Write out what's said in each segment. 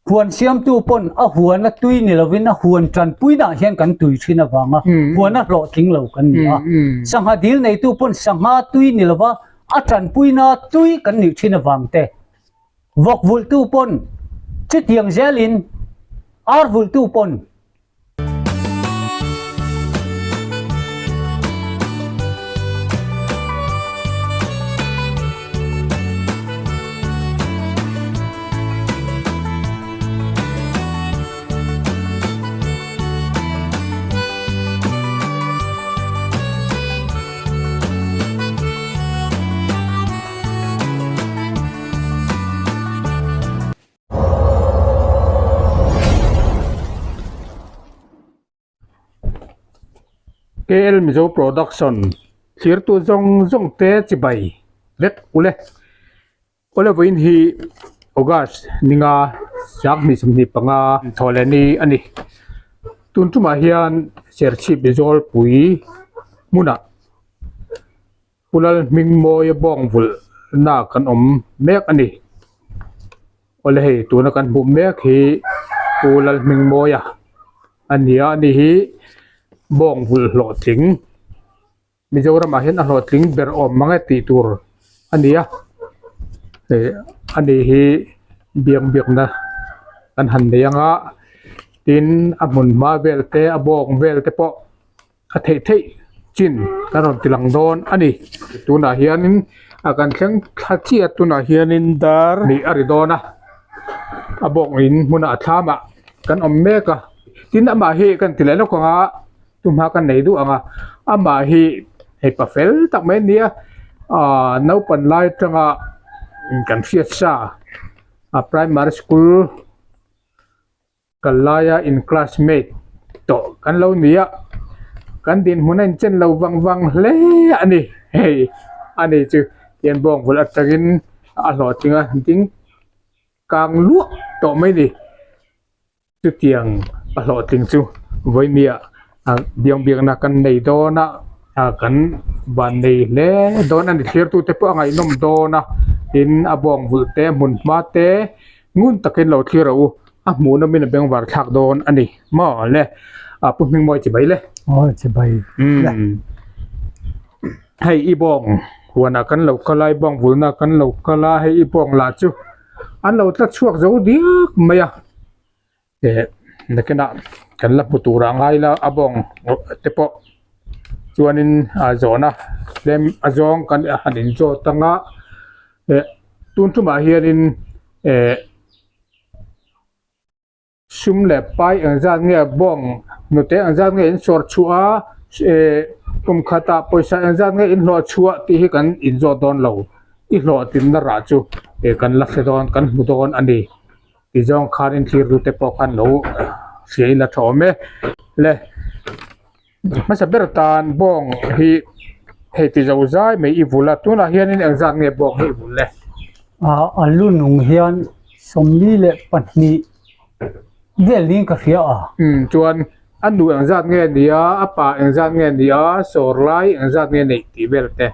Huan siamtu pawn a huan a tui ni lovin a huan tanpuinaah hian kan tui thin avanga huan a hlawhtling lo kan ni a. Sangha dil neitu pawn sangha tui ni lova a tanpuina tui kan nih thin avang te. Vawk vulhtu pawn chutiang zelin ar vulhtu pawn. KL Mizo Production thlirtu zawng zawng te chibai vek ule. Awle vawiin hi August ninga sanghnih 25 thawhleh ni a ni. Tun tumah hian Serchhip Zawlpui hmunah Pu Lalhmingmawia bawng vulh na kan awm mek a ni. Awle hei tuna kan hmuh mek hi Pu Lalhmingmawia a ni a, ani hi bawng vulh hlawhtling Mizoramah hian a hlawhtling ber awm mang e tih tur a ni a, eh ani hi biak biakna kan han nei ang a, tin a hmun hma vel te a bawng vel te pawh. a theih theih chin kan rawn ti lang dawn a ni tunah hianin a kan thleng thla chiah a tunah hianin dar hnih a ri dawn a a bawk in hmunah a thlamah kan awm mek a tin amah hi kan ti leh lawk ang a tumah kan nei duh ang a amah hi hei pa fel tak mai a ni a ahh naupan lai atanga kan hriat sa a primary school. Kal laia in classmate tawh kan lo ni a, kan dinhmun a inchen lo vang vang hle a ni hei a ni chu tian bawng vul atangin a hlawhtling a ding kang luah tawh mai ni chutiang a hlawhtling chu vawinia biang biakna kan nei dawn a kan van nei hle dawn a ni thlirtute pawh a ngaihnawm dawn a tin a bawng vulh te hmun hma te. Ngun takin lo thlir a u, a hmuh nawmin a bengvar thlak dawn a ni maw le, a pu hming mawi chibai le. Aw chibai le. Hei i bawng huanah kan lo kal a, i bawng vulna kan lo kal a, hei i bawng lah chu an lo tla chhuak zo diak mai a, eh nakinah kan la hmu tur ah ngai la a bawng te pawh chuanin a zawhna tlem a zawng kan han inzawt ang a, eh tun tumah hianin eh sum leh pai engzat nge bawng hnute engzat nge in sawr chhuah a eh kum khatah pawisa engzat nge in hlawh chhuah tih hi kan inzawt dawn lo i hlawhtlinna rah chu eh kan la hre dawn kan hmu dawn a ni. Ti zawng khan in thlir dute pawh khan lo hria ila tha awm e le hmasa ber tan bawng hi hei ti zo zai mai i vul a tunah hianin engzat nge bawng hi i vul le ah a lu nung hian 42 vel niin ka hria a um chuan a nu engzat nge ni a a pa engzat nge ni a sawr lai engzat nge neih tih vel te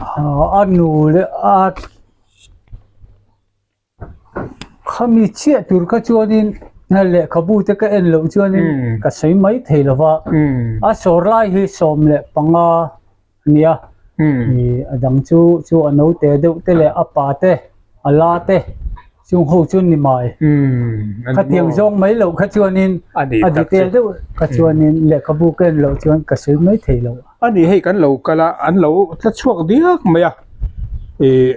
ah a nu leh a Khami chiah tur kha chuanin lehkhabu te ka en loh chuanin ka sawi mai thei lo va, a sawr lai hi 15 a nia, a dang chu chu a naute deuh te leh a pa te a la te chung ho chu ni mai. Khatiang zawng mai loh kha chuanin a detail deuh kha chuanin lehkhabu ka en loh chuan ka sawi mai thei lo. A ni hei kan lo kal a, an lo tla chhuak diak mai a, ih.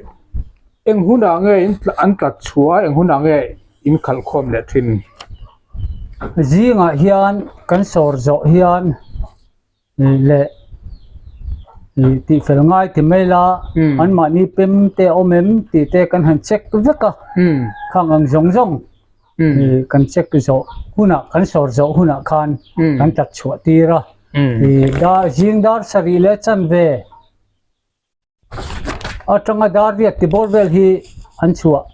Eng hunah nge in an tlat chhuah a, eng hunah nge in khalh khawm leh thin? Zingah hian kan sawr zawh hian leh tihfel ngai ti mai la, anmahni pem te a awm em tih te kan han check vek a, khang ang zawng zawng kan check zawh hunah kan sawr zawh hunah khan kan tlat chhuah tir a, zing dar sarih leh chanve. Atanga dar riat ti bawr vel hi an chhuah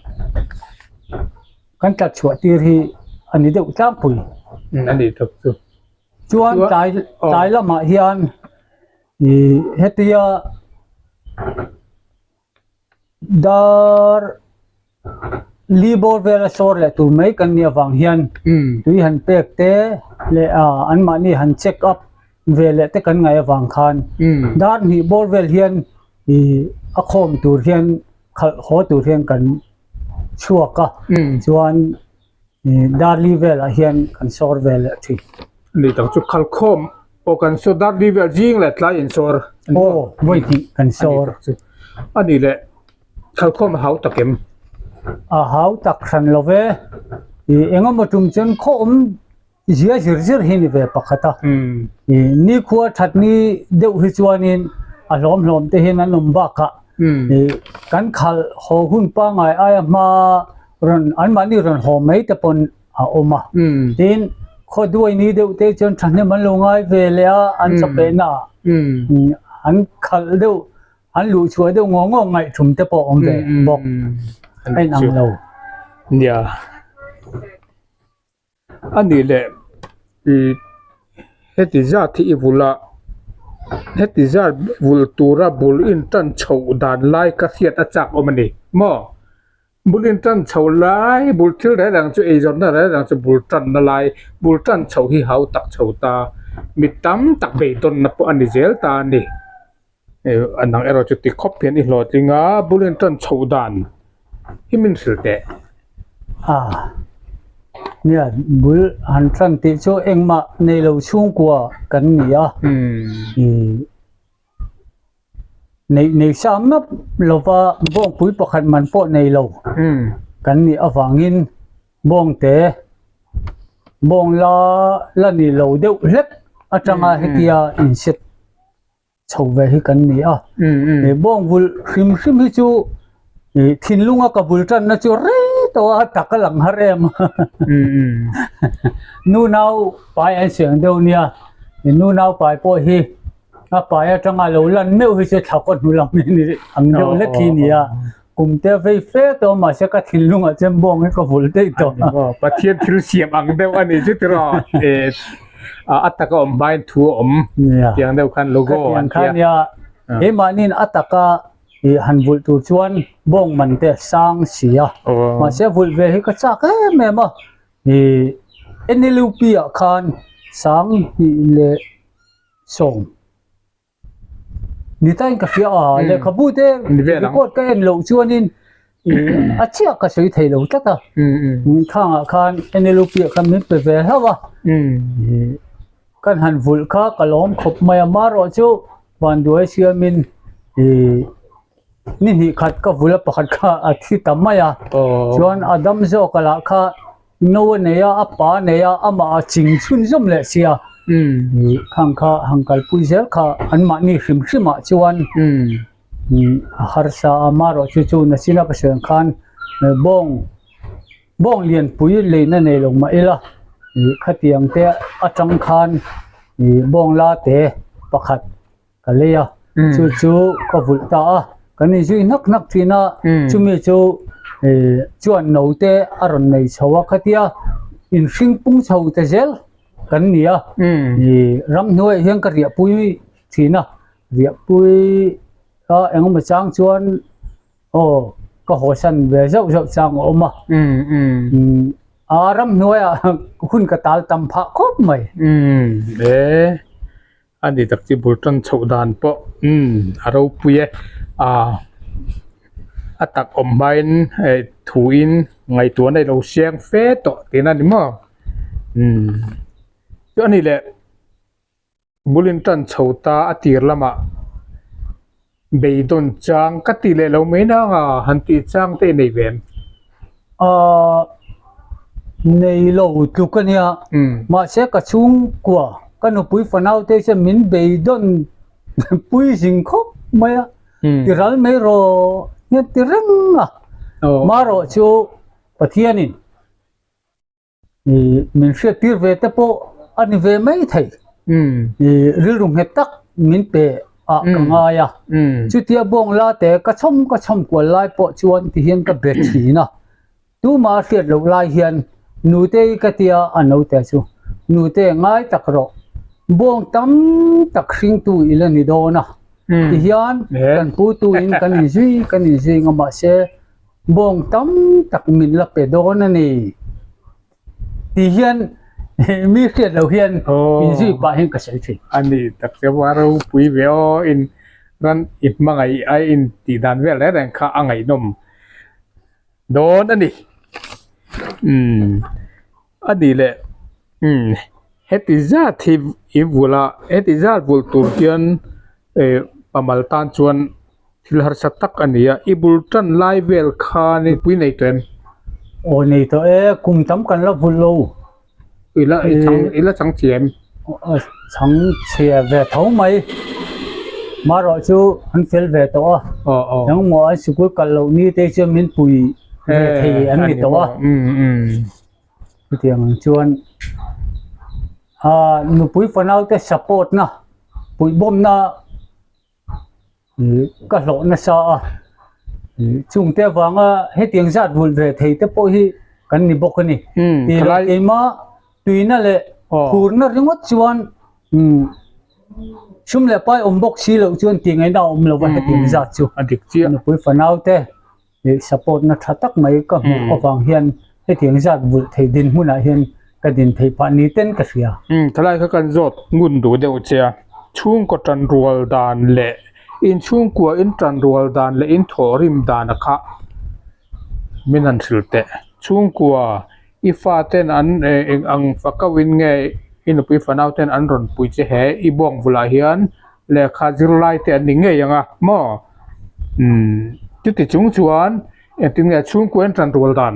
kan tlat chhuah tir hi a ni deuh tlangpui. A ni tak chu. Chuan tlai tlai lamah hian ih hetia dar. Li bawr vela sawr leh tur mai kan nih avang hian tui han pek te leh anmahni han check up ve leh te kan ngaih avang khan dar hnih bawr vel hian ih a khawm tur hian khalh haw tur hian kan chhuak a chuan ih dar li velah hian kan sawr ve leh thin. Ni tak chu khalh khawm pawh kan saw dar li vel zing leh tlai insawr. Aw vawi hnih kan sawr. A ni leh. Khalkhawm a hau tak em? A hau tak hran lo ve. I engemaw tum chuan khaw awm zia zir zir hi ni ve pakhat a. I nikhua that ni deuh hi chuanin a hlawm hlawm te hian an awm bakah i kan khalh haw hun pangngai aia hma rawn anmahni rawn haw mai te pawn a awm a. Tin, khaw duai ni deuh te chuan thahnem an lo ngai ve leh a, an chawpehna ah an khalh deuh An luh chhuah deuh ngawh ngawh ngaihthum te pawh awm ve bawk a inang lo. Nia. A nih leh i heti zat hi i vul a, heti zat vul tura bul in tan chhoh dan lai ka hriat a chak awm a ni maw? Bul in tan chho lai, bul thil reng reng chu eizawnna reng reng chu bul tanna lai, bul tan chho hi hau tak chho ta, mi tam tak beidawnna pawh a ni zel ta a ni. A dang erawh chu ti khawp hian i hlawhtling a, bul in tan chhoh dan hi min hrilh teh. A, nia bul han tan tih chu engmah nei lo chhungkua kan ni a, ih neih nei sa map lova bawngpui pakhat man pawh nei lo kan nih avangin bawngte bawng la la ni lo deuh hlek atanga hetia inset chho ve hi kan ni a he bawng vul hrim hrim hi chu ih thinlunga ka bul tanna chu rei tawh a tak a lang har em a nu nau pai an siam deuh nia nu nau pai pawh hi a pai atanga lo lan meuh hi chu thla kaw hnu lam hi ni ang deuh hlek hi ni a kum te vei fe tawh mahse ka thinlungah chuan bawng hi ka vul daih tawh Pathian thil siam ang deuh a ni chu tiraw a taka awm hmain thu a awm tiang deuh khan logo an tia nia keimahniin a taka ih han vulh tur chuan bawng man te sang si a mahse vulh ve hi ka chak em em a ih NLUP ah khan sang hnih leh sawm Ni tain ka hria a, lehkhabu te record ka en loh chuanin a chiah ka sawi thei lo tlat a. Khangah khan NLUP ah khan min pe ve hlauh a. Kan han vulh kha ka lawm khawp mai a, marawh chu vanduai siamin ni hnih khat ka vulh a pakhat kha a thi ta mai a. Chuan a dam zawk a lah kha No a nei a, a pa a nei a, amah a ching chhunzawm leh si a. Ih khang kha han kalpui zel kha anmahni hrim hrimah chuan a harsa a, amaherawh chu chu nachina ka sawi ang khan bawng bawng lianpui leina nei lo mah ila ih khatiang te atang khan ih bawng la te pakhat ka lei a chu chu ka vulh ta a kan inzui hnak hnak thin a chumi chu ih chuan no te a rawn nei chho a khatia inhring pung chho ta zel kan ni a ih ramhnuaiah hian ka riahpui thin a riahpui a engemaw chang chuan aw ka hawsan ve zauh zauh chang a awm a a ramhnuaiah hun ka tal tam phah khawp mai. A ni tak chi bul tan chhoh dan pawh umm a ropui e ah a tak awm hmain eh thuin ngaihtuahna ilo siang fe tawh tihna a ni maw umm chu a ni leh bul in tan chho ta a tir lamah beidawn chang ka tih leh lo mai nang a han tih chang te i nei ve em? Ahh nei lo tluk a nia mahse ka chhungkua ka nupui fanau te chuan min beidawn pui zing khawp mai a ti ral mai rawh hian ti reng a marawh chu Pathianin Ih min hriat tir ve te pawh a ni ve mai thei. Ih rilru nghet tak min pe ah ka ngai a. Chutia bawng la te ka chhawm ka chhawm kual lai pawh chuan ti hian ka be thin a. Tumah a hriat loh lai hian Nutei ka tia a naute chu Nute ngai tak rawh. Bawng tam tak hringtu i la ni dawn a. Ti hian kan putu in kan inzui kan inzui nga mahse. Bawng tam tak min la pe dawn a ni tih hian mi hriat loh hian inzui pah hian ka sawi thin. A ni tak che va ropui ve aw in ran i hmangaih a in tih dan vel reng reng kha a ngaihnawm dawn a ni. Umm a ni leh umm heti zat hi i vul a heti zat vul tur hian eh pamal tan chuan thil harsa tak a ni a i bul tan lai vel khan mipui nei tawh em? Aw nei tawh e kum tam kan la vul lo. I la i chang i la chang chhe em? Chang chhe ve tho mai. Marawh chu an fel ve tawh a. Aw aw. Engmaw an sikul kalh loh ni te chuan min pui ve thei an ni tawh a. Chutiang ang chuan ah nupui fanau te support na puihbawmna ka hlawh nasa a chungte avanga hetiang zat vulh ve thei te pawh hi kan ni bawk a ni tih loh keimah tuina leh phurna ringawt chuan sum leh pai awm bawk si loh chuan tih ngaihna a awm lo va hetiang zat chu nupui fanau te. Ih support na tha tak mai ka hmuh avang hian hetiang zat vulh thei dinhmunah hian ka din theih phah ni ten ka hria. Umm thalai kha kan zawt ngun duh deuh che a, chhungkaw tan rual dan leh inchhungkua in tan rual dan leh in thawhrim dan a kha min han hrilh teh. Chhungkua i fa ten an eng ang fakau in nge i nupui fanau ten an rawn pui che he i bawng bulah hian lehkha zirlai te an ni ngei ang a maw umm chuti chung chuan engtin nge chhungkua in tan rual dan.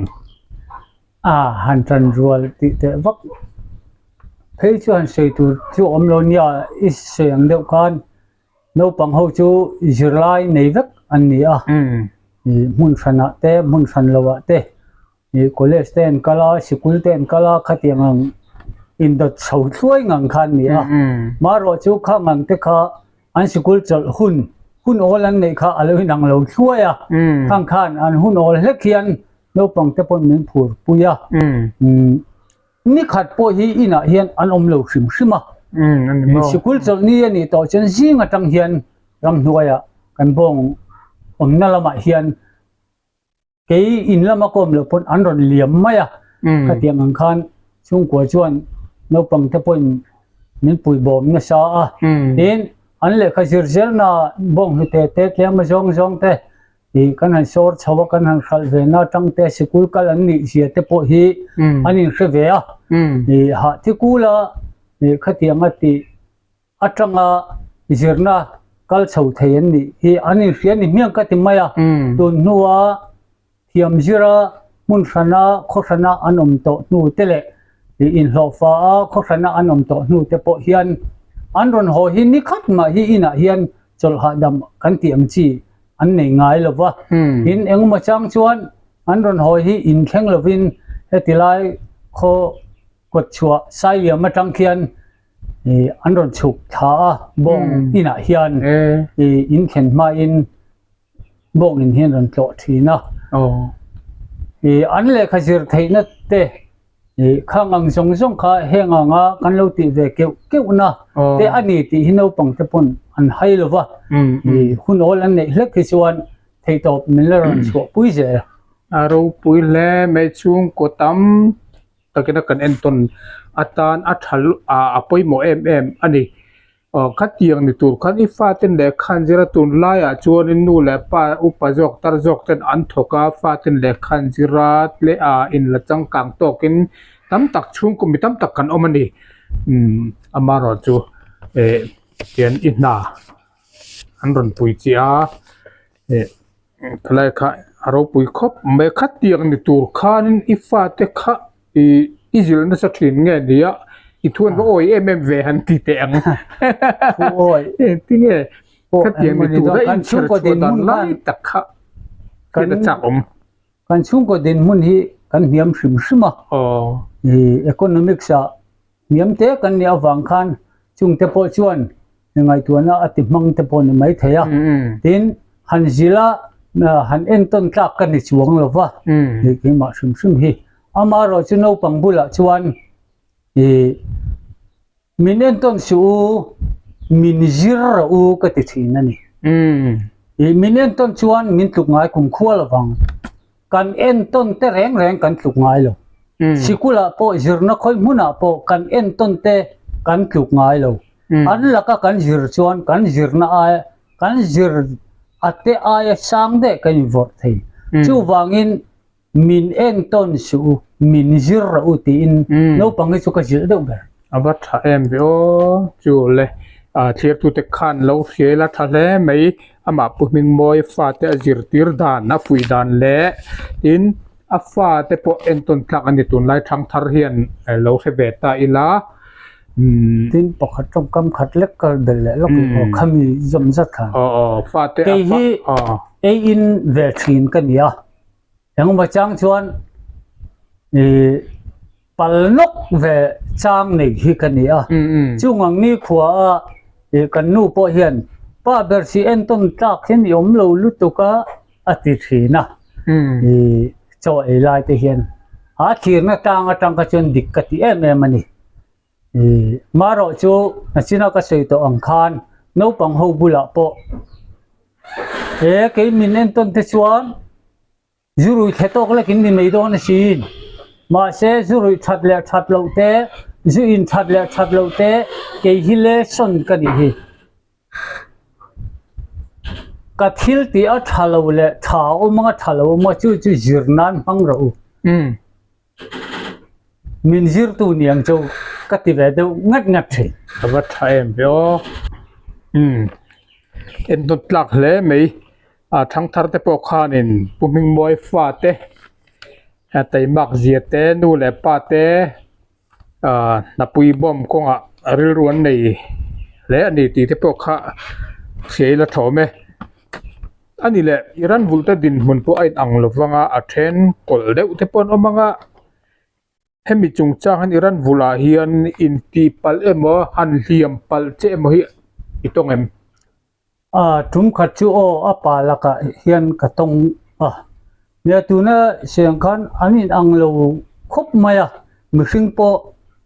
A han tan rual tih teh vak phei chu han sawi tur chu awm lo nia i sawi ang deuh khan naupang ho chu zirlai nei vek an ni a ih hmun hranah te hmun hran loh ah te. Ih college te an kal a sikul te an kal a khatiang ang indawt chho thluai ngang kha an ni a marawh chu khang ang te kha an sikul chawlh hun hun awl an neih kha a lo inang lo thluai a khang khan an hun awl hlek hian naupang te pawh min phur pui a ni khat pawh hi inah hian an awm lo hrim hrim a sikul chawlh ni a nih tawh chuan zing atang hian ramhnuaiah kan bawng awmna lamah hian Kei in lama kawm loh pawn an rawn liam mai a, khatiang ang khan chhungkua chuan naupang te pawhin min pui bawm nasa a, tin an lehkha zir zelna bawng hlute te tlem a zawng zawng te ih kan han sawr chho a kan han hralh ve na atang te sikul kal an nih zia te pawh hi an inhre ve a, ih hah thikula ih khatiang a tih atanga zirna kal chho thei an nih hi an inhria ni hmiang ka ti mai a, tun hnua thiam zira hmun hrana khaw hrana an awm tawh hnu te leh inhlawhfa a khaw hrana an awm tawh hnu te pawh hian an rawn haw hi ni khat mah hi inah hian chawlh hahdam kan tih ang chi an nei ngai lo va, tin engemaw chang chuan an rawn haw hi inthleng lovin heti lai khaw kawtchhuah Sailiam atang khian ih an rawn chhuk thla a bawng inah hian ih in thlen hmain bawng in hian rawn tlawh thin a ih an lehkha zir theihna te ih khang ang zawng zawng kha heng anga kan lo tih ve keuh keuh na te a ni tih hi naupang te pawn an hai lo va ih hun awl an neih hlek hi chuan theihtawp min la rawn chhuah pui zel. A ropui hle mai chhungkaw tam takina kan entawn atan a tha ah a pawimawh em em a ni. Aw khatiang ni tur khan i faten lehkha an zir a tunlaiah chuanin nu leh pa upa zawk tar zawk ten an thawk a faten lehkha an zir a tle ah inla changkang tawkin tam tak chhungkaw mi tam tak kan awm a ni. Umm amaherawhchu eh tian i hna an rawn pui chiah a eh. Thalai kha a ropui khawp mai a khatiang ni tur khanin i fate kha ih i zilh nasa thin nge ni a i thu an va awi em em ve han ti teh ang tinge khatiang ni tur a inchher chhuah dan lai tak kha hriat a chak awm. Kan chhungkaw dinhmun hi kan hniam hrim hrim a ih economics ah Hniam te kan nih avang khan chungte pawh chuan ngaihtuahna a ti hmang te pawh ni mai thei a. Tin, han zila han entawn tlak ka ni chuang lo va, ih keimah hrim hrim hi. Amaherawh chu naupang bulah chuan ih min entawn suh u, min zir rawh u ka ti thin a ni. Ih min entawn chuan min tluk ngai kum khual avang. Kan entawn te reng reng kan tluk ngai lo. Sikulah pawh zirna khawi hmunah pawh kan entawn te kan tluk ngai lo. An laka kan zir chuan kan zirna aia kan zir a te aia sang daih kan invawrh thei. Chuvangin min entawn suh u, min zir rawh u tiin naupang hi chu ka zilh deuh ber. A va tha em ve aw, chu le thlirtute khan lo hriai la tha hle mai, amah Pu Hmingmawi fate a zirtir dan a fuih dan leh tin a fate pawh entawn tlak a ni tunlai thangthar hian lo hre ve ta ila umm. Tin pakhat tawngkam khat lek kal belh leh lawk in aw khami zawm zat khan. Aw aw fate Kei hi ei in ve thin ka ni a, engemaw chang chuan ih pal nawk ve chang nei hi ka ni a, chung ang ni khua a ih kan nu pawh hian pa ber si entawn tlak hian i awm lo lutuk a a ti thin a, ih chaw ei lai te hian a thirna tlang atang kha chuan dik ka ti em em a ni. Ih marawh chu nachina ka sawi tawh ang khan naupang ho bulah pawh he kei min entawn te chuan Zu rui thle tawk lek in ni mai dawn asin. Mahse, zu ruih that leh that loh te, zu in that leh that loh te kei hi lesson ka nih hi. Ka thil tih a tha lo leh tha a awm anga tha lo awm a, chu chu zir nan hmang rawh u. Min zirtu niang chu ka ti ve deuh ngat ngat thin. Ka va tha em ve aw. Umm. Enhnawt tlak hle mai. A thangthar te pawh khanin Pu Hmingmawi fate taimak zia te nu leh pa te ah hnapui bawm kawngah rilru an nei hle a ni tih te pawh kha hriai la thawm e. A ni leh i ran vulh te dinhmun pawh a inang lo vang a a then kawlh deuh te pawh an awm ang a. Hemi chungchang hian i ran vulah hian intihpalh emaw han hliam palh che emaw hi i tawng em? A tum khat chu aw a pa lakah hian ka tawng a, nia tuna siang khan an in ang lo khawp mai a, mihring pawh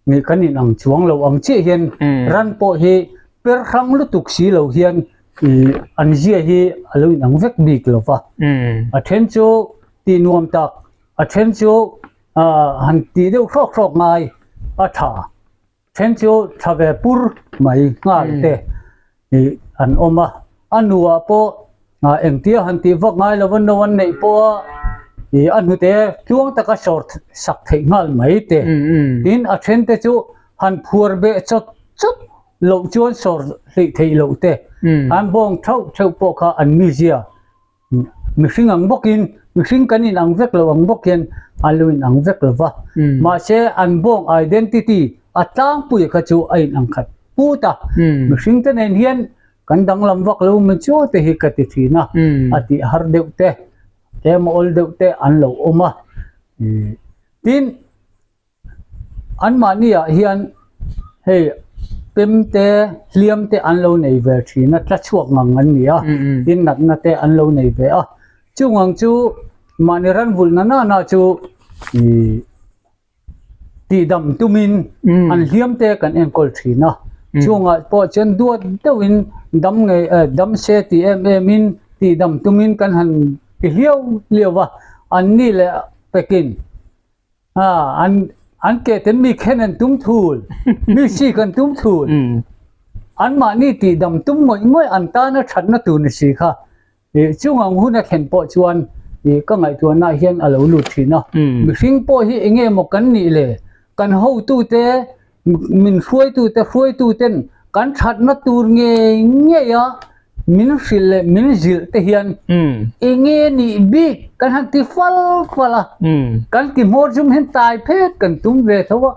nih kan in ang chuang lo ang chiah hian ran pawh hi per hrang lutuk si lo hian ih an zia hi a lo in ang vek bik lo va, a then chu tih nuam tak a then chu han tih deuh hrawk hrawk ngai a tha. Then chu tha ve pur mai nghal te ih an awm a, a nuah pawh engtia han tih vak ngai lova no an neih pawh a ih a hnute tluang taka sawr sak theih nghal mai te tin a then te chu han phuar beh chawt chawt loh chuan sawr hleih theih loh te an bawng theuh theuh pawh kha an mizia Mihring ang bawkin, mihring kan inang vek lo ang bawk hian an lo inang vek lo va. Mahse, an bawng identity a tlangpui kha chu a inang khat put a. Mihring te nen hian kan danglam vak lo maw chu te hi ka ti thin a, a tih har deuh te, tlem awl deuh te an lo awm a. Tin, Anmahni ah hian hei pem te hliam te an lo nei ve thin a tla chhuak ngang an ni a tin natna te an lo nei ve a chung ang chu mahni ran vulh na nana chu ih tihdam tumin an hliam te kan enkawl thin a chungah pawh chuan duat deuhin dam ngei eh dam se tih em em in tihdam tumin kan han ti hliau hliau a an ni leh pekin. An an ke ten mi khen an tum thul, mi sik an tum thul. Anmahni tihdam tum ngawih ngawih an tana thatna tur ni si kha. Chung ang hun a thlen pawh chuan ka ngaihtuahna hian a lo lut thin a. Mihring pawh hi eng nge maw kan nih le? Kan hotute Min hruaitute hruaituten kan thatna tur ngei ngei a min hrilh leh min zilh te hian enge nih bik kan han ti fal fal a, kan ti hmawr zum hian tai phet kan tum ve tho a,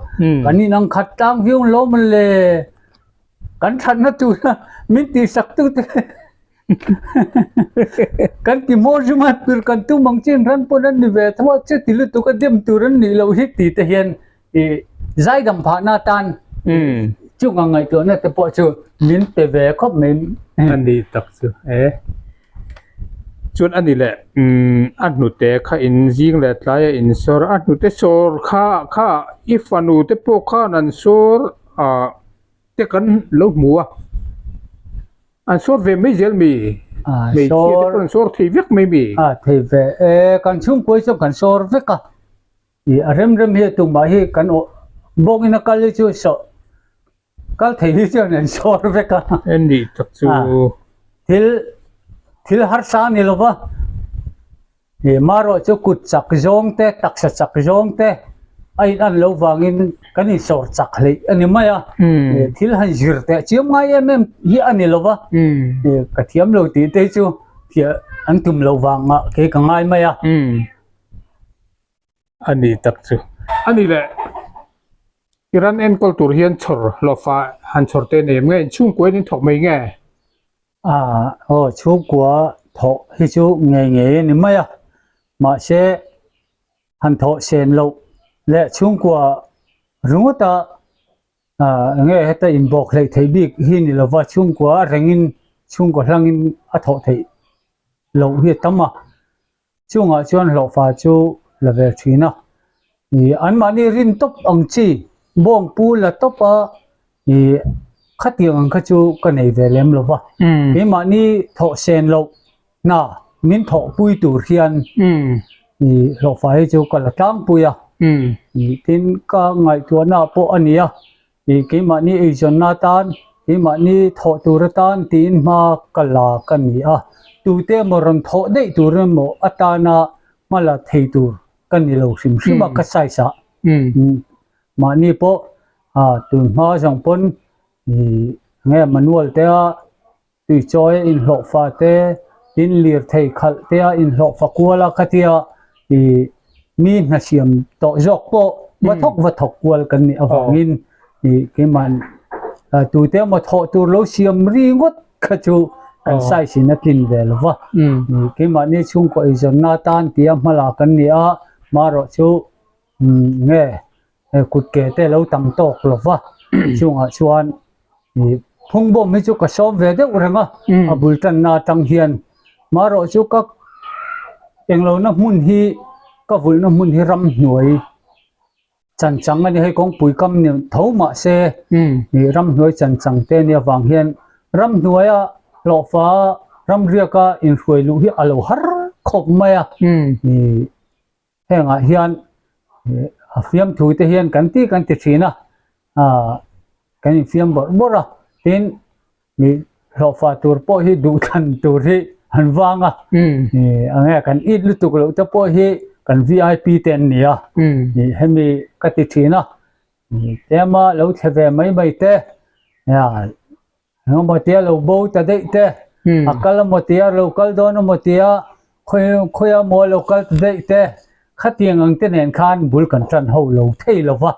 kan inang khat tlang viau lo mawn le, kan thatna tura min tihsak tute Kan ti hmawr zum a pir kan tum ang chin ran pawn an ni ve tho a chuti lutuk a dem tur an nih loh hi tih te hian ih zaidam phahna atan chung ang ngaihtuahna te pawh chu min pe ve khawp mai. A ni tak chu e. Chuan a ni leh umm a hnute kha in zing leh tlai a in sawr a hnute sawr kha kha i fanu te pawh khan an sawr ah te kan lo hmu a. An sawt ve mai zel mi? Hmeichhia te pawh an sawr thei vek mai mi. A thei ve e, kan chhungkuai chu kan sawr vek a, ih a rem rem hi tumah hi kan awh bawngin a kal hi chu sawh kal thei hi chuan an sawr vek a. En nih tak chu. Thil thil harsa a ni lo va, Ih marawh chu kut chak zawng te, taksa chak zawng te a in an lo vangin kan insawr chak hleih a ni mai a. Ih thil han zir teh chiam ngai em em hi a ni lo va. Ih ka thiam lo tih te chu thiah an tum loh vangah kei ka ngai mai a. A ni tak chu. A ni leh Iran enkawl tur hian chhawr hlawhfa han chhawr te nei em nge? Inchhungkua in in thawk mai nge? Ah, aw chhungkua thawh hi chu ngei ngei a ni mai a, mahse han thawh sen loh leh chhungkua ringawta ah eng nge heta inbawk hleih theih bik hi ni lova chhungkua a rengin chhungkua hlangin a thawh theih loh hi a tam a. Chungah chuan hlawhfa chu la ve thin a, ih anmahni rin tawp ang chi bawngpu la tawp a, ih khatiang ang kha chu ka nei ve lem lo va, keimahni thawh sen loh hna min thawhpui tur hian ih hlawhfa hi chu ka la tlangpui a, ih tin ka ngaihtuahna pawh a ni a. Ih keimahni eizawnna atan, keimahni thawh tur atan tiin hma ka la ka ni a, tute emaw rawn thawh daih tur emaw atana hma la thei tur ka ni lo hrim hrim a ka size ah. Mahni pawh tun hma zawng pawn ih enge manual te a Tuichawi a inhlawhfa te, tin lirthei khalh te a inhlawhfa kual a khatia ih mi hna siam tawh zawk pawh va thawk va thawk kual kan nih avangin ih keimah tute emaw thawh tur lo siam ri ngawt kha chu kan size in a tlin ve lo va. Ih keimahni chhungkaw eizawnna atan tia hmala kan ni a, marawh chu nge kut ke te lo tam tawk lo va chungah chuan ih phungbawm hi chu ka sawm ve deuh reng a a bul tanna atang hian marawh chu ka englo na hmun hi ka vulhna hmun hi ramhnuai chanchang a ni hei kawngpui kam ni tho mahse ih ramhnuai chanchang te nia vang hian ramhnuaia hlawhfa ramriaka inhruai luh hi a lo har khawp mai a ih. Hengah hian a fiamthu te hian kan ti kan ti thin a, aah kan infiam bawrh bawrh a, tin ih hlawhfa tur pawh hi duhthlan tur hi an vang a, ih eng nge kan it lutuk loh te pawh hi kan vip te an ni a, ih hemi ka ti thin a, ih tlema lo thle ve mai mai te, Engemaw tia lo bo ta daih te, a kal emaw tia lo kal dawn emaw tia khawi emaw lo kal ta daih te, khatiang ang te nen khan bul kan tan ho lo thei lo va.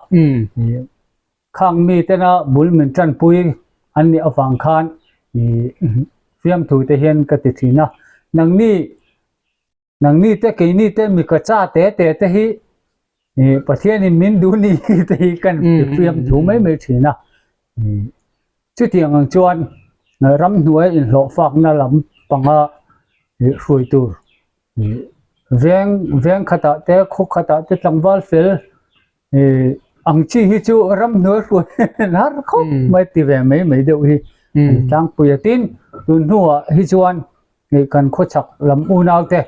Khang mi tena bul min tanpui an nih avang khan fiamthu te hian ka ti thin a. Nangni Nangni te keini te mi ka cha te te te hi ih Pathianin min duh ni te hi kan fiam thu mai mai thin a. Chutiang ang chuan ramhnuai inhlawh fakna lam panga ih hruai tur ih veng veng khatah te khaw khatah te tlangval fel ih ang chi hi chu ramhnuai hruai har khawp mai ti ve mai mai deuh hi an tlangpui a. Tin tun hnuah hi chuan Hei kan khawchhak lam unau te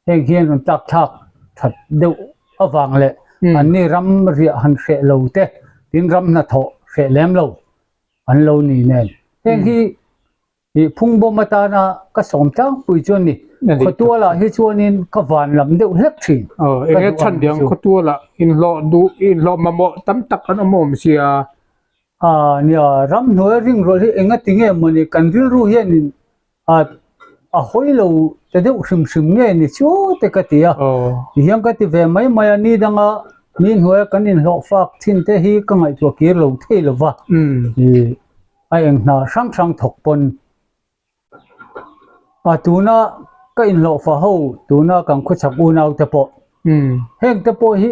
heng hian rawn tlak thlak that deuh avang leh anni ram riah han hreh lo te tin ram hnathawh hreh lem lo an lo ni nen. Heng hi ih phungbawm atana ka sawm tlangpui chu a ni. Khawtualah hi chuanin ka van lam deuh hlek thin. Aw enge chhan diang khawtualah inhlawh duh inhlawh mamawh tam tak an awm awm sia. A nia ramhnuai ringrawlh hi enga tinge mawni kan rilru hianin A a hawi lo ta deuh hrim hrim nge ni chu te ka ti a, tihian ka ti ve mai mai a, ni danga mi hnuaia kan inhlawh fak thin te hi ka ngaihtuah kir lo thei lo va, ih a eng hna hrang hrang thawk pawn a tuna ka inhlawh fa ho tuna kan khawchhak unau te pawh heng te pawh hi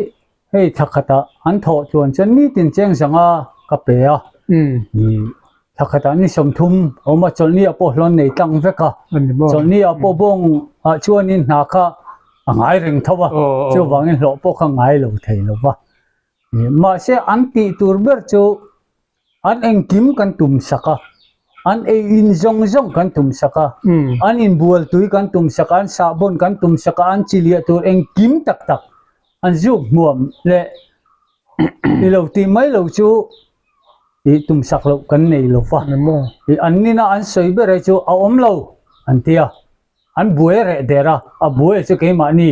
hei thla khatah an thawh chuan chuan nitin cheng zanga ka pe a. Thla khatah ni 30 a awm a, chawlhni ah pawh hlawn nei tlang vek a, chawlhni ah pawh bawng ah chuanin hna kha a ngai reng tho a, chuvangin hlawh pawh kha ngai lo thei lo va. Mahse an tih tur ber chu an engkim kan tum sak a. An ei in zawng zawng kan tum sak a, an inbual tui kan tum sak a, an sahbawn kan tum sak a, an chi liah tur engkim tak tak an zuk hmuam leh i lo tih mai lo chu ih tum sak loh kan nei lo va. Ih an nina an sawi ber hi chu a awm lo an ti a, an buai reh der a, a buai chu keimahni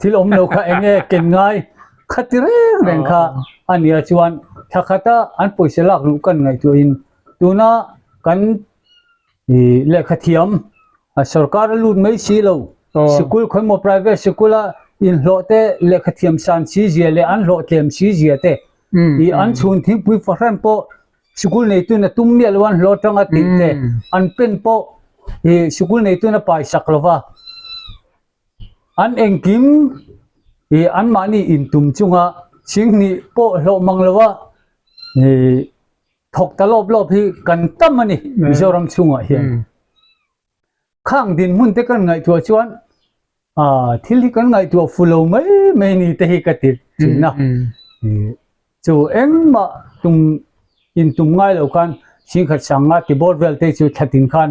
Thil awm lo kha eng nge ken ngai kha ti reng reng kha a nia chuan thla khata an pawisa lak luh kan ngaihtuahin tuna kan ih lehkha thiam sorkar a lut mai si lo sikul khawimaw private sikul a inhlawh te lehkha thiam san si zia leh an hlawh tlem si zia te ih an chhun thingpui fahran pawh sikul neitun a tum miah lo an hlawh atanga tih te an pen pawh ih sikul neitun a paisak lova. An engkim ih anmahni intum chunga singhnih pawh hlawh mang lova ih thawk ta lawp lawp hi kan tam a ni Mizoram chhungah hian. Khang dinhmun te kan ngaihtuah chuan ah thil hi kan ngaihtuah fu lo mai mai ni te hi ka ti thin a. Ih chu engmah tum intum ngai lo khan singkhat sanga ti bawr vel te chu thlatin khan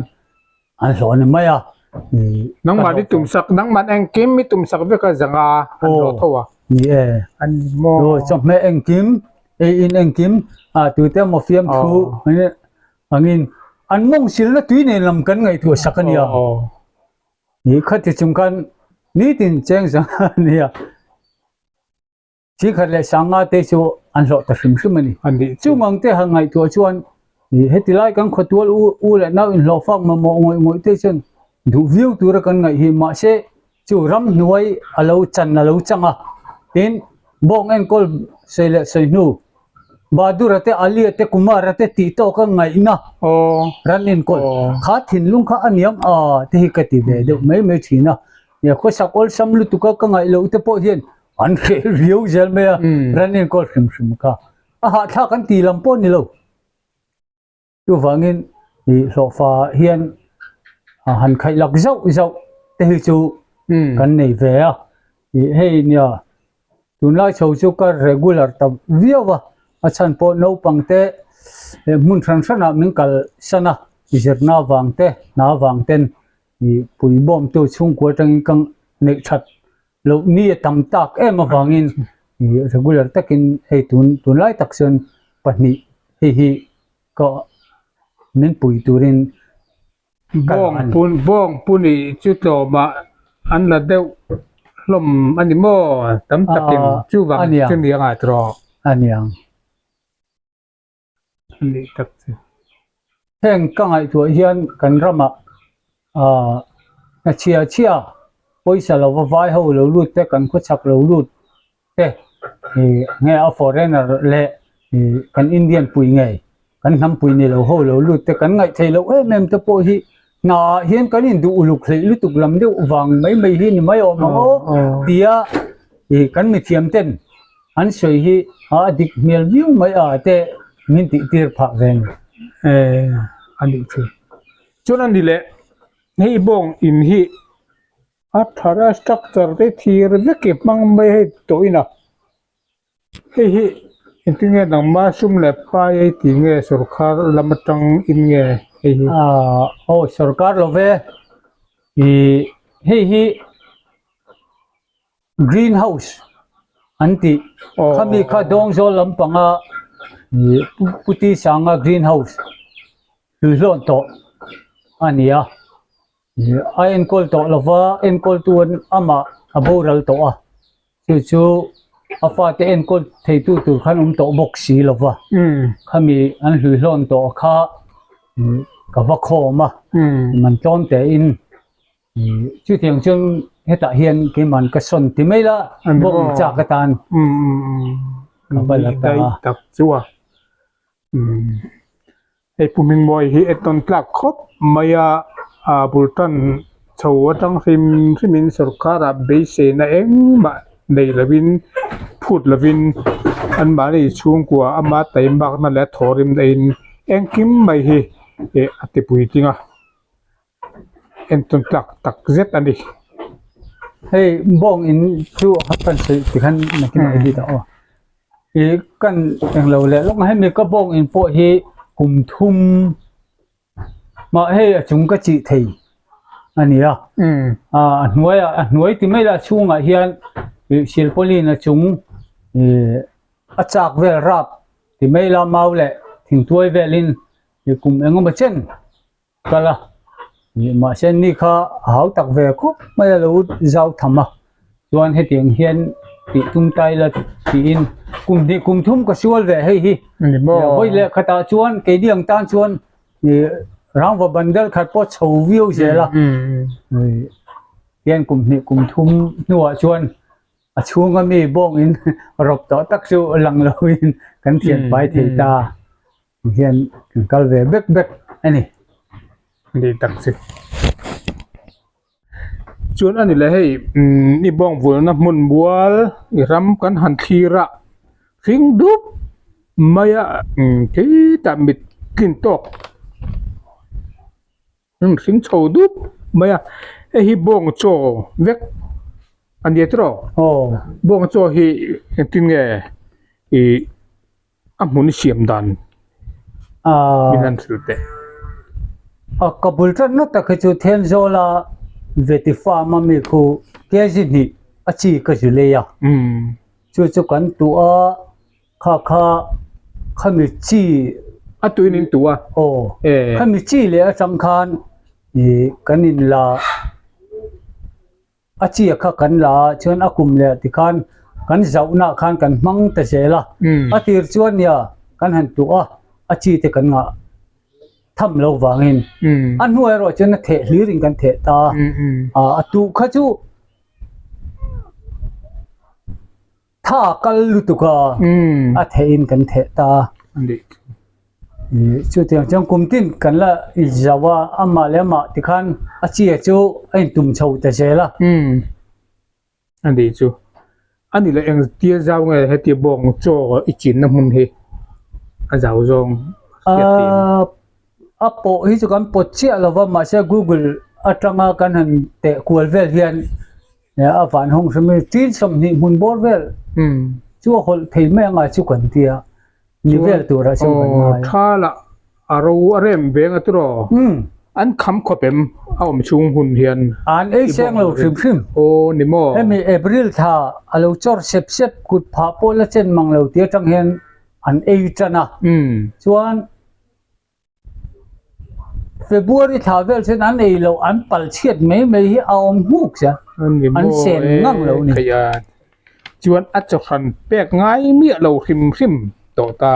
An hlawh ni mai a. Nangmah ni tum sak, nangmah engkim i tum sak vek a zanga an hlawh tho a. Ni e. An ni maw. Aw chawhmeh engkim, ei in engkim, a tute emaw fiamthu angin an mawng silna tui nen lam kan ngaihtuah sak a nia. Ni khati chung khan nitin cheng zanga a nia. Chikhat leh Sanga te chu an hlawh ta hrim hrim a ni. Chung ang te han ngaihtuah chuan heti lai kan khawtual u u leh nau inhlawh fak mamawh ngawih ngawih te chuan duh viau tura kan ngaih hi mahse chu ramhnuai a lo chan a lo chang a. Tin, bawng enkawl sawi leh sawi hnu Bahadura te Alia te Kumara te tih tawka ngaihna ran enkawl kha thinlung kha a niam a te hi ka ti ve deuh mai mai thin a. Khawsak awlsam lutuka ka ngaih loh te pawh hian An hreh riau zel mai a, ran enkawl hrim hrim kha. A hahthlak an tih lam pawh ni lo. Chuvangin ih hlawhfa hian han khaih lak zauh zauh te hi chu kan nei ve a. Ih hei nia tunlai chho chu ka regular ta viau a, a chhan pawh naupang te hmun hran hranah min kalsan a, zirna avang te, hna avang ten ih puibawmtu chhungkua atangin ka neih that Loh ni a tam tak em avangin ih regular takin hei tun tunlai tak chuan pahnih hei hi ka min pui turin ka la a ni. Bawng bawng puni chu tlawmah an la deuh hlawm a ni maw? Tam takin chuvang chu ni a ngai tawh. A niang. Anih tak chu. Heng ka ngaihtuah hian kan ramah aah hna chhia chhia pawisa lova vai ho lo lut te kan khawchhak lo lut te ih nge a foreigner leh ih kan Indian pui ngei kan hnam pui ni lo ho lo lut te kan ngaih theih loh em em te pawh hi hna ah hian kan induh uluk hleih lutuk lam deuh vang mai mai hi ni mai awm ang aw tia ih kan mithiam ten An sawi hi a dik hmel viau mai a te min tih tir phah ve ni. Eh a nih chu. Chuan a ni leh hei bawng in hi a thar a structure te thir vek i hmang mai hei tawh in a hei hi engtin nge nangma sum leh pai ei tih nge sorkar lam atang in nge hei hi. Ah aw sorkar lo ve ih hei hi. Green house an tih khami kha Dawngzawl lampanga ih Puti Sanga green house hluihlawn tawh a ni a ih a enkawl tawh lova enkawl tu an amah a boral tawh a chu chu a fate enkawl thei tu tur khan awm tawh bawk si lova khami an hluihlawn tawh kha ih ka va khawm a man tlawm teh in. Chutiang chuan hetah hian keiman ka sawn ti mai la bawng chak atan ka va la ta a. Tak chu a hei Pu Hmingmawi hi entawn tlak khawp mai a, a bul tan chho atang hrim hrimin sorkarah beiseina engmah nei lovin phut lovin anmahni chhungkua ama taimakna leh thawhrimna in engkim mai hi a ti puitling a. Entawn tlak tak zet a ni. Hei bawng in chu a kan sawi tikhan nakin a edit a aw. Ih kan englo leh lawk a hemi ka bawng in pawh hi kum thum. Mah hei a chung ka chih thei a ni a. A hnuai ah a hnuai ti mai la a chhungah hian ih silpauline a chung ih a chak vel rap ti mai la mau leh thingtuai velin ih kum engemaw chen kal a ih mahse ni kha a hau tak ve khawp mai a lo zau tham a chuan hetiang hian tih tum tai la tiin kum hnih kum thum ka sual ve hei hi vawi leh khatah chuan keini ang tan chuan ih rangva bandal khat pawh chho viau zel a hian kum hnih kum thum hnuah chuan a chhunga mi bawngin rawp tawh tak chu lang loin kan thian fai thei ta. Hian kan kal ve bek bek a ni. Ni tak chu. Chuan a ni le hei umm i bawng vulna hmun mual i ram kan han thlir a hring dup mai a umm khitah mit tlin tawk heng hring chho dup mai a hei hi bawng chaw vek a nia tiraw aw bawng chaw hi engtin nge ih. A hmun siam dan min han hrilh teh. A ka bul tan na tak hi chu Thenzawla Veti Farm a mi khu kg hnih a chi ka zu lei a. Chu chu kan tuh a kha kha khami chi A tuin in tuh a. Aw khami chi leh atang khan ih kan in la. A chia kha kan la a chuan a kum leh tikhan kan zauhna khan kan hmang ta zel a, a tir chuan nia kan han tuh a, a chi te kan ngah tham lo vangin a hnuai erawh chuan a theh hlir in kan theh ta a, a tuh kha chu Tha kal lutuk a, a theh in kan theh ta. Chutiang chuan kum tin kan la inzau a, amah leh amah tikhan a chia chu a intum chho ta zel a. A nih chu. A ni leh eng tia zau nge heti bawng chaw i chinna hmun hi a zau zawng hriat tih. A pawh hi chu kan pawt chiah lo va, mahse Google atanga kan han teh kual vel hian a van hawng hrim hi tin 20 hmun bawr vel chu a hawlh thei mai anga chu kan tia ni vel turah chuan kan ngai. Tha lah a ro a rem veng a tiraw an kham khawp em a awm chhung hun hian. An ei seng lo hrim hrim. Aw ni maw. Hemi April thla a lo chawr sep sep kut phah pawh la chen mang lo tih atang hian an ei tan a chuan February thla vel chuan an ei loh an pal chhiat mai mai hi a awm hmuk sia an sen ngang lo ni. Chuan a chawhran pek ngai miah lo hrim hrim tawh ta.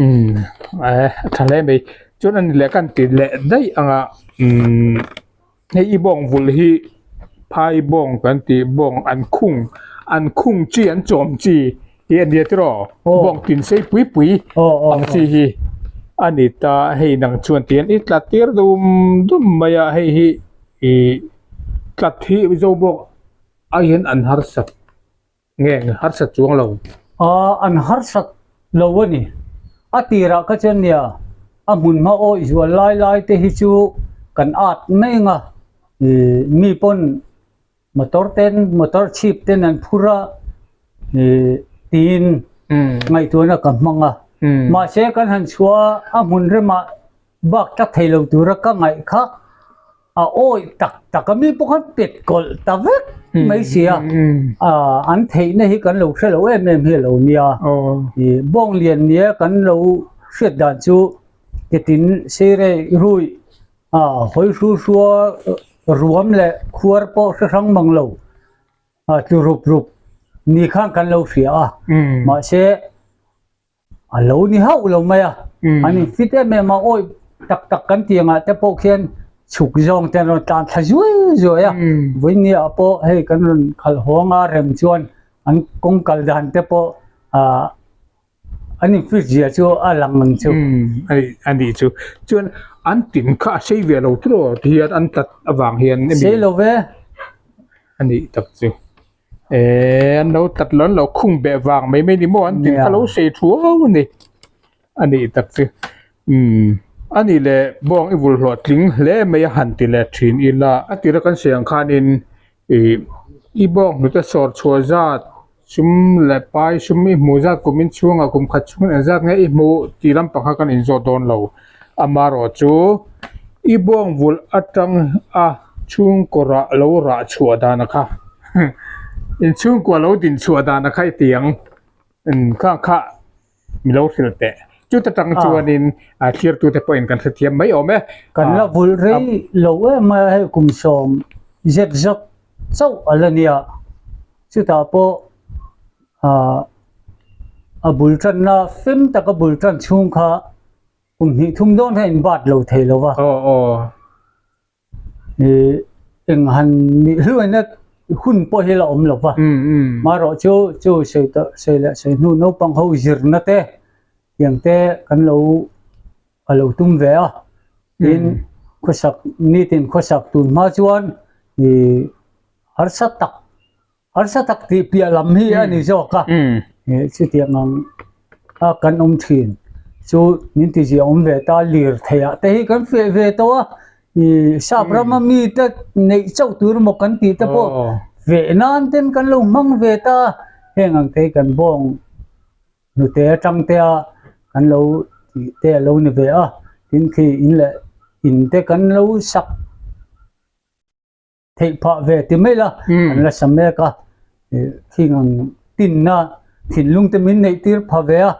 Umm a tha hle mai. Chuan a ni leh kan ti leh daih anga umm hei i bawng vul hi phai bawng kan tih bawng an khung an khung chi an chawm chi hi a nia tiraw bawng tin sei pui pui ang chi hi a ni ta hei nang chuan tihian i tla tir dum dum mai a hei hi ih tlat hi zo bawk ai hian an harsat. Nge harsat chuang lo? Aw, an harsat lo a ni. A tirah kha chuan nia, a hmun hma awih zual lai lai te hi chu kan at mai ang a, ih mi pawn motor ten motor chhip ten an phur a, ih tiin ngaihtuahna ka hmang a. Mahse kan han chhuah a, a hmun remah bak tak thei lo tura ka ngaih kha a awih tak tak a mi pawh khan pet kawlh ta vek mai si a an theihna hi kan lo hre lo em em hi a lo nia ih bawng lian nia kan lo hriat dan chu ketin seirei rui a hawi hru hrua ruam leh khuar pawh hre hrang mang lo a tlu rup rup ni khan kan lo hria a mahse. A lo ni hauh lo mai a, an in fit em em a, awih tak tak kan tih angah te pawh khian chhuk zawng te an rawn tlan thla zuai zuai a, vawinia ah pawh hei kan rawn khalh hawng a rem chuan an kawng kal dan te pawh ah an in fit zia chu a lang ang chu. A nih chu, chuan an tin kha a sei ve lo tiraw ti hian an tlat avang hian. Sei lo ve. A nih tak chu. Eee an lo tlat lo an lo khung beh vang mai mai ni maw an tin kha lo sei thuau a ni a nih tak chu umm a nih leh bawng i vul hlawh tling hle mai a han ti leh thin ila a tira kan sawi ang khanin ih i bawng hnute sawr chhuah zat sum leh pai sum i hmuh zat kum in chhungah kum khat chhungin engzat nge i hmuh tih lampang kha kan inzawt dawn lo. Amaherawhchu, i buang vulh atang a chhungkaw rah lo rah chhuah dan a kha, in chhungkua lo din chhuah dan a kha i ti ang, kha kha mi lo hrilh teh. Chuta tang chuanin thlirtute pawhin kan hrethiam mai awm e. Kan la vulh rei lo em a, hei kum sawm zet zawk chauh a la nia. Chutah pawh a bul tanna fem taka bul tan chhung kha kum hnih thum dawn kha in bat lo thei lo va. Eng han nih hluaina hun pawh hi la awm lo va. Marawh chu chu sawi tawh sawi leh sawi hnu naupang ho zirna te tiang te kan lo a lo tum ve a. Tin khawsak nitin khawsak tun hma chuan ih harsa tak Harsa tak tih piah lam hi a ni zawk a, chutiang ang a kan awm thin chu min ti zia awm ve ta, lir theih ah te hi kan feh ve tawh a, ih sap rama mi te neih chauh tur emaw kan tih te pawh feh nan ten kan lo hmang ve ta, heng ang te hi kan bawng hnute atang te a kan lo tih te a lo ni ve a, tin khi in leh in te kan lo sak. Theih phah ve ti mai la, an la sa mek a, khing ang tinna thinlung te min neih tir pha ve a,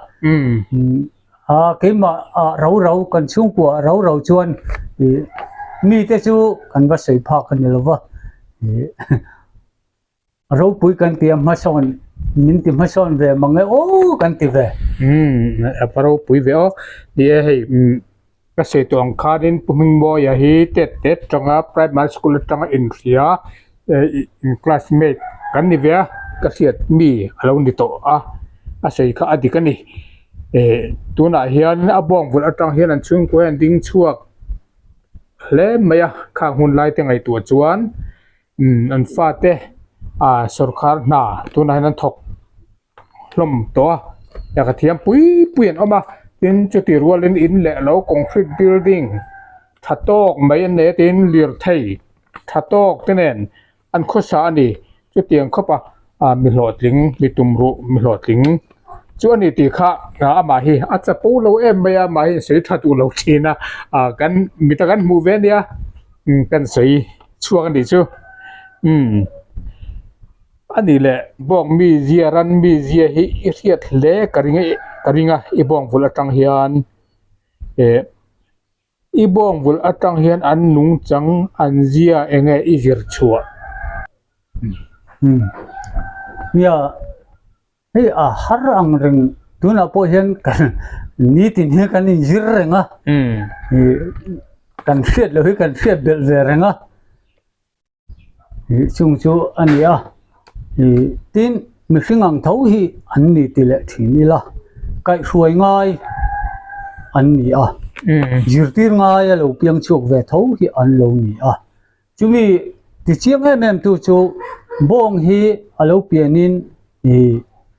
a keimah ah rau rau kan chhungkua ah rau rau chuan mi te chu kan va sawi phak a ni lo va, ropui kan ti a hmasawn min ti hmasawn ve mang e aw kan ti ve. A va ropui ve aw, ni e hei. Ka sawi tawh ang khanin Pu Hmingmawia hi tet tet atanga primary school atanga inhria in classmate kan ni ve a, ka hriat mi a lo ni tawh a, a sawi kha a dik a ni. Ehh tunah hian a bawng vulh atang hian an chhungkua hian ding chhuak hle mai a, khang hun lai te ngaihtuah chuan umm an fate ah sawrkar hna tunah hian an thawk. hlawm tawh a lehkha thiam pui pui an awm a tin chuti rualin in leh lo concrete building tha tawk mai an nei a tin lirthei tha tawk te nen an khawsa a ni chutiang khawp a ah mi hlawhtling mi tumruh mi hlawhtling chu a ni tih kha amah hi a chapo lo em mai a amah hi a sawi tha duh lo thin a ah kan mita kan hmuh ve ania kan sawi chhuak a nih chu umm. A nih leh bawng mizia ran mizia hi i hriat hle ka ring a ka ring a i bawng vulh atang hian eh i bawng vulh atang hian an nungchang an zia eng nge i zir chhuah. Umm nia hei a har ang reng tunah pawh hian kan nitin hi kan inzir reng a ih kan hriat loh hi kan hriat belh ve reng a. Ih chung chu a ni a ih tin mihring ang tho hi an ni ti leh thin ila kaihhruai ngai an ni a zirtir ngai a lo piang chhuak ve tho hi an lo ni a chumi ti chiang em em tu chu bawng hi a lo pian in ih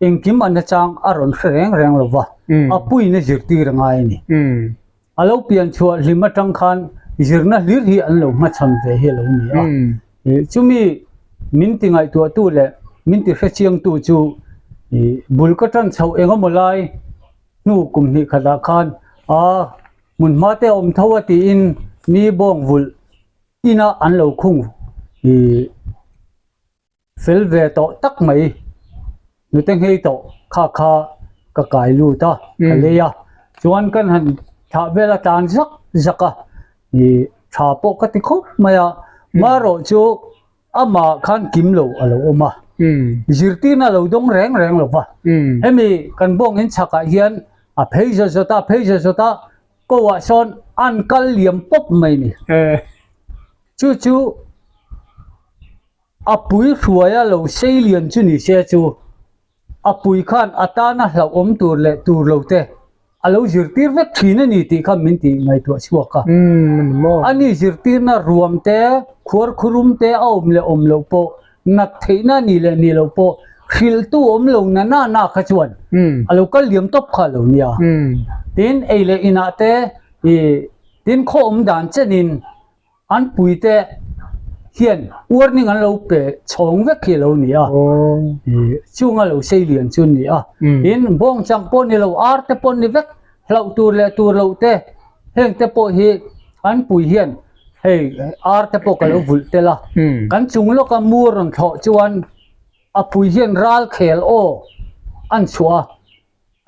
engkim an achang a rawn hre reng reng lo va a puiin a zirtir a ngai a ni. A lo pian chhuah hlim atang khan zirna hlir hi an lo hmachhawn ve hi a lo ni a. Chumi min ti ngaihtuahtu leh min ti hrechiangtu chu bul ka tan chhoh eng emaw lai hnu kum hnih khatah khan a hmun hma te a awm tho a tiin mi bawng vulh inah an lo khung Fel ve tawh tak mai, nute nghei tawh kha kha ka kai lut a, ka lei a, chuan kan han thlah vel a tlan zak zak a, ih tha pawh ka ti khawp mai a, marawh chu amah khan kim lo a lo awm a, zirtirna a lo dawng reng reng lo va, hemi kan bawng in chhakah hian a phei zawt zawt a, a phei zawt zawt a, ko ah sawn an kal liam pawp mai a ni, chu chu. A pui hruaia lo sei lian chu ni se chu a pui khan a tana hlauhawm tur leh tur lo te a lo zirtir vek thin a ni tih kha min tih ngaihtuah chhuak a. A ni zirtirna ruam te, khuarkhurum te a awm leh awm loh pawh, nat theihna a nih leh nih loh pawh hrilhtu awm lo na na na kha chuan a lo kal liam tawp kha a lo nia. Tin, ei leh inah te ih tin khaw awm dan chenin An puite hian warning an lo pe chhawng vek hi a lo ni a, chunga lo sei lian chu an ni a. Tin, bawng chang pawh ni lo, ar te pawh ni vek, hlauh tur leh tur loh te Heng te pawh hi an pui hian hei ar te pawh ka lo vulh tel a, kan chung lawka mu a rawn thlawh chuan a pui hian ral khel aw an chhuah a.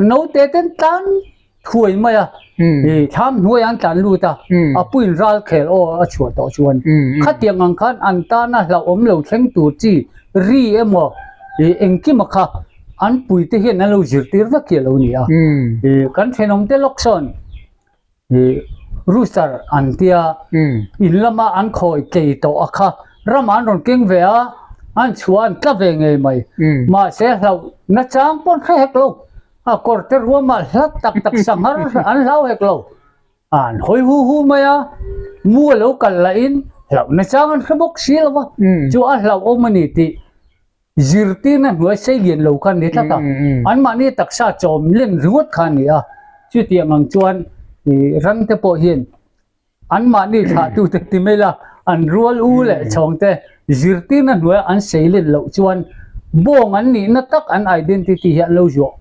Naute ten tlan thuai mai a, i thlam hnuaiah an tlan lut a, a puiin ral khel aw a chhuah tawh chuan khatiang ang khan an tana hlauhawm lo thleng tur chi ri emaw i engkima kha an puite hian an lo zirtir vek hi a lo ni a. I kan thenawmte lawk sawn I rooster an tia in lama an khawi tlei tawh a kha ramah an rawn keng ve a, an chhuah an tla ve ngei mai. Mahse hlauh na chang pawn hre hek lo, a kawr te ruamah hla tak tak sanghar an hlau hek lo. An hawi hu hu mai a, mu a lo kal lahin hlauh na chang an hre bawk si lo va, chu a hlauhawm a ni tih Zirtirna hnuai sei lian lo kha ni tlat a, anmahni taksa chawm len ringawt kha a ni a. Chutiang ang chuan ran te pawh hian anmahni thlahtute ti mai la, an rual u leh chhawng te zirtirna hnuaia an sei len loh chuan bawng an nihna tak an identity hi an lo zuah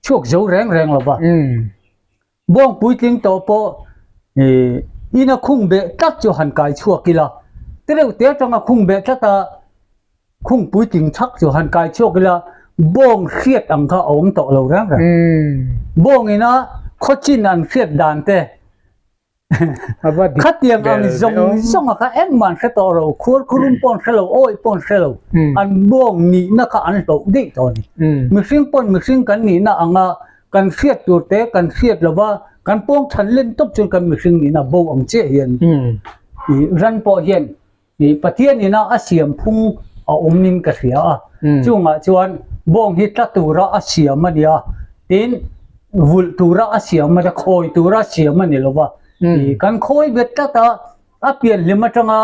chhuak zo reng reng lo va. Bawng puitling tawh pawh ina khung beh tlat chu han kai chhuak ila, te reuh te atanga khung beh tlat a khung puitling thak chu han kai chhuak ila bawng hriat ang kha a awm tawh lo reng reng. Bawng ina khawchin an hriat dan te Khatiang ang zawng zawng a kha engmah an hre tawh lo, khuar khurum pawh an hre lo, awih pawh an hre lo, an bawng nihna kha an hlauh daih tawh a ni. Mihring pawn mihring kan nihna anga kan hriat tur te kan hriat lova kan pawng than len tawp chuan kan mihring nihna bo ang chiah hian ran pawh hian Ih Pathian ina a siam phung a awm in ka hria a, chungah chuan bawng hi tla tura a siam a nia, tin vulh tura a siam a nia, khawi tura a siam a ni lo va, ih kan khawi bet tlat a, a pian hlim atanga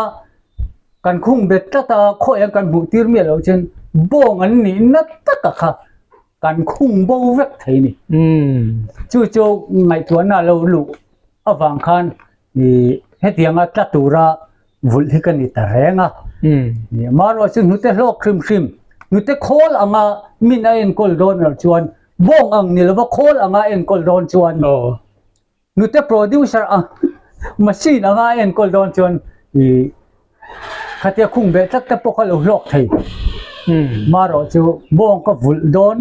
kan khung bet tlat a, khawi ang kan hmuh tir miah loh chuan bawng an nih na taka kha kan khung bo vek thei a ni. Chu chu ngaihtuahna lo luh avang khan ih hetianga tla tura vulh hi ka ni ta reng a. Amaherawh chu hnute hlawk hrim hrim, hnute khawl anga min a enkawl dawn loh chuan bawng ang ni lova khawl anga enkawl dawn chuan hnute producer ang machine anga enkawl dawn chuan ih khatia khung beh tlat te pawh kha lo hlawk thei. Amaherawh chu bawng ka vulh dawn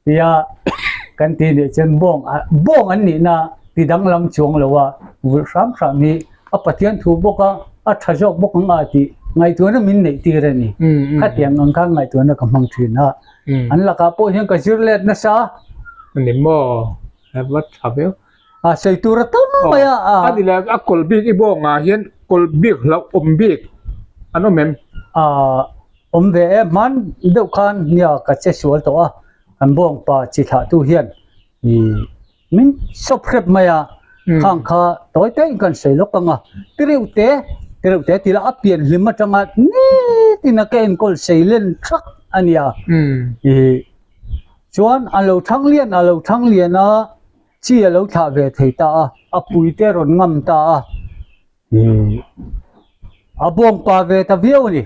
Tia kan tih nih chuan bawng a bawng an nihna ti danglam chuang lo a, vulh hram hram hi a Pathian thu bawk a, a tha zawk bawk ang a tih ngaihtuahna min neih tir a ni. Khatiang ang khan ngaihtuahna ka hmang thin a, an lakah pawh hian ka zir let nasa. A ni maw? A va tha viau. A sawi tur a tam mai a. A ni le, a kawl bik i bawngah hian kawl bik hlauh awm bik an awm em? A awm ve e, hman deuh khan nia ka che sual tawh a, kan bawngpa chi thlah tu hian ih min sawp hrep mai a, khang kha tawi te in kan sawi lawk ang a, ti reuh te, ti reuh te tila a pian hlim atanga nitin a ka enkawl sei len thak a nia, ih chuan a lo thang lian a lo thang lian a. Chi a lo thlah ve thei ta a, a puite a rawn ngam ta a, ih a bawng pa ve ta viau a ni.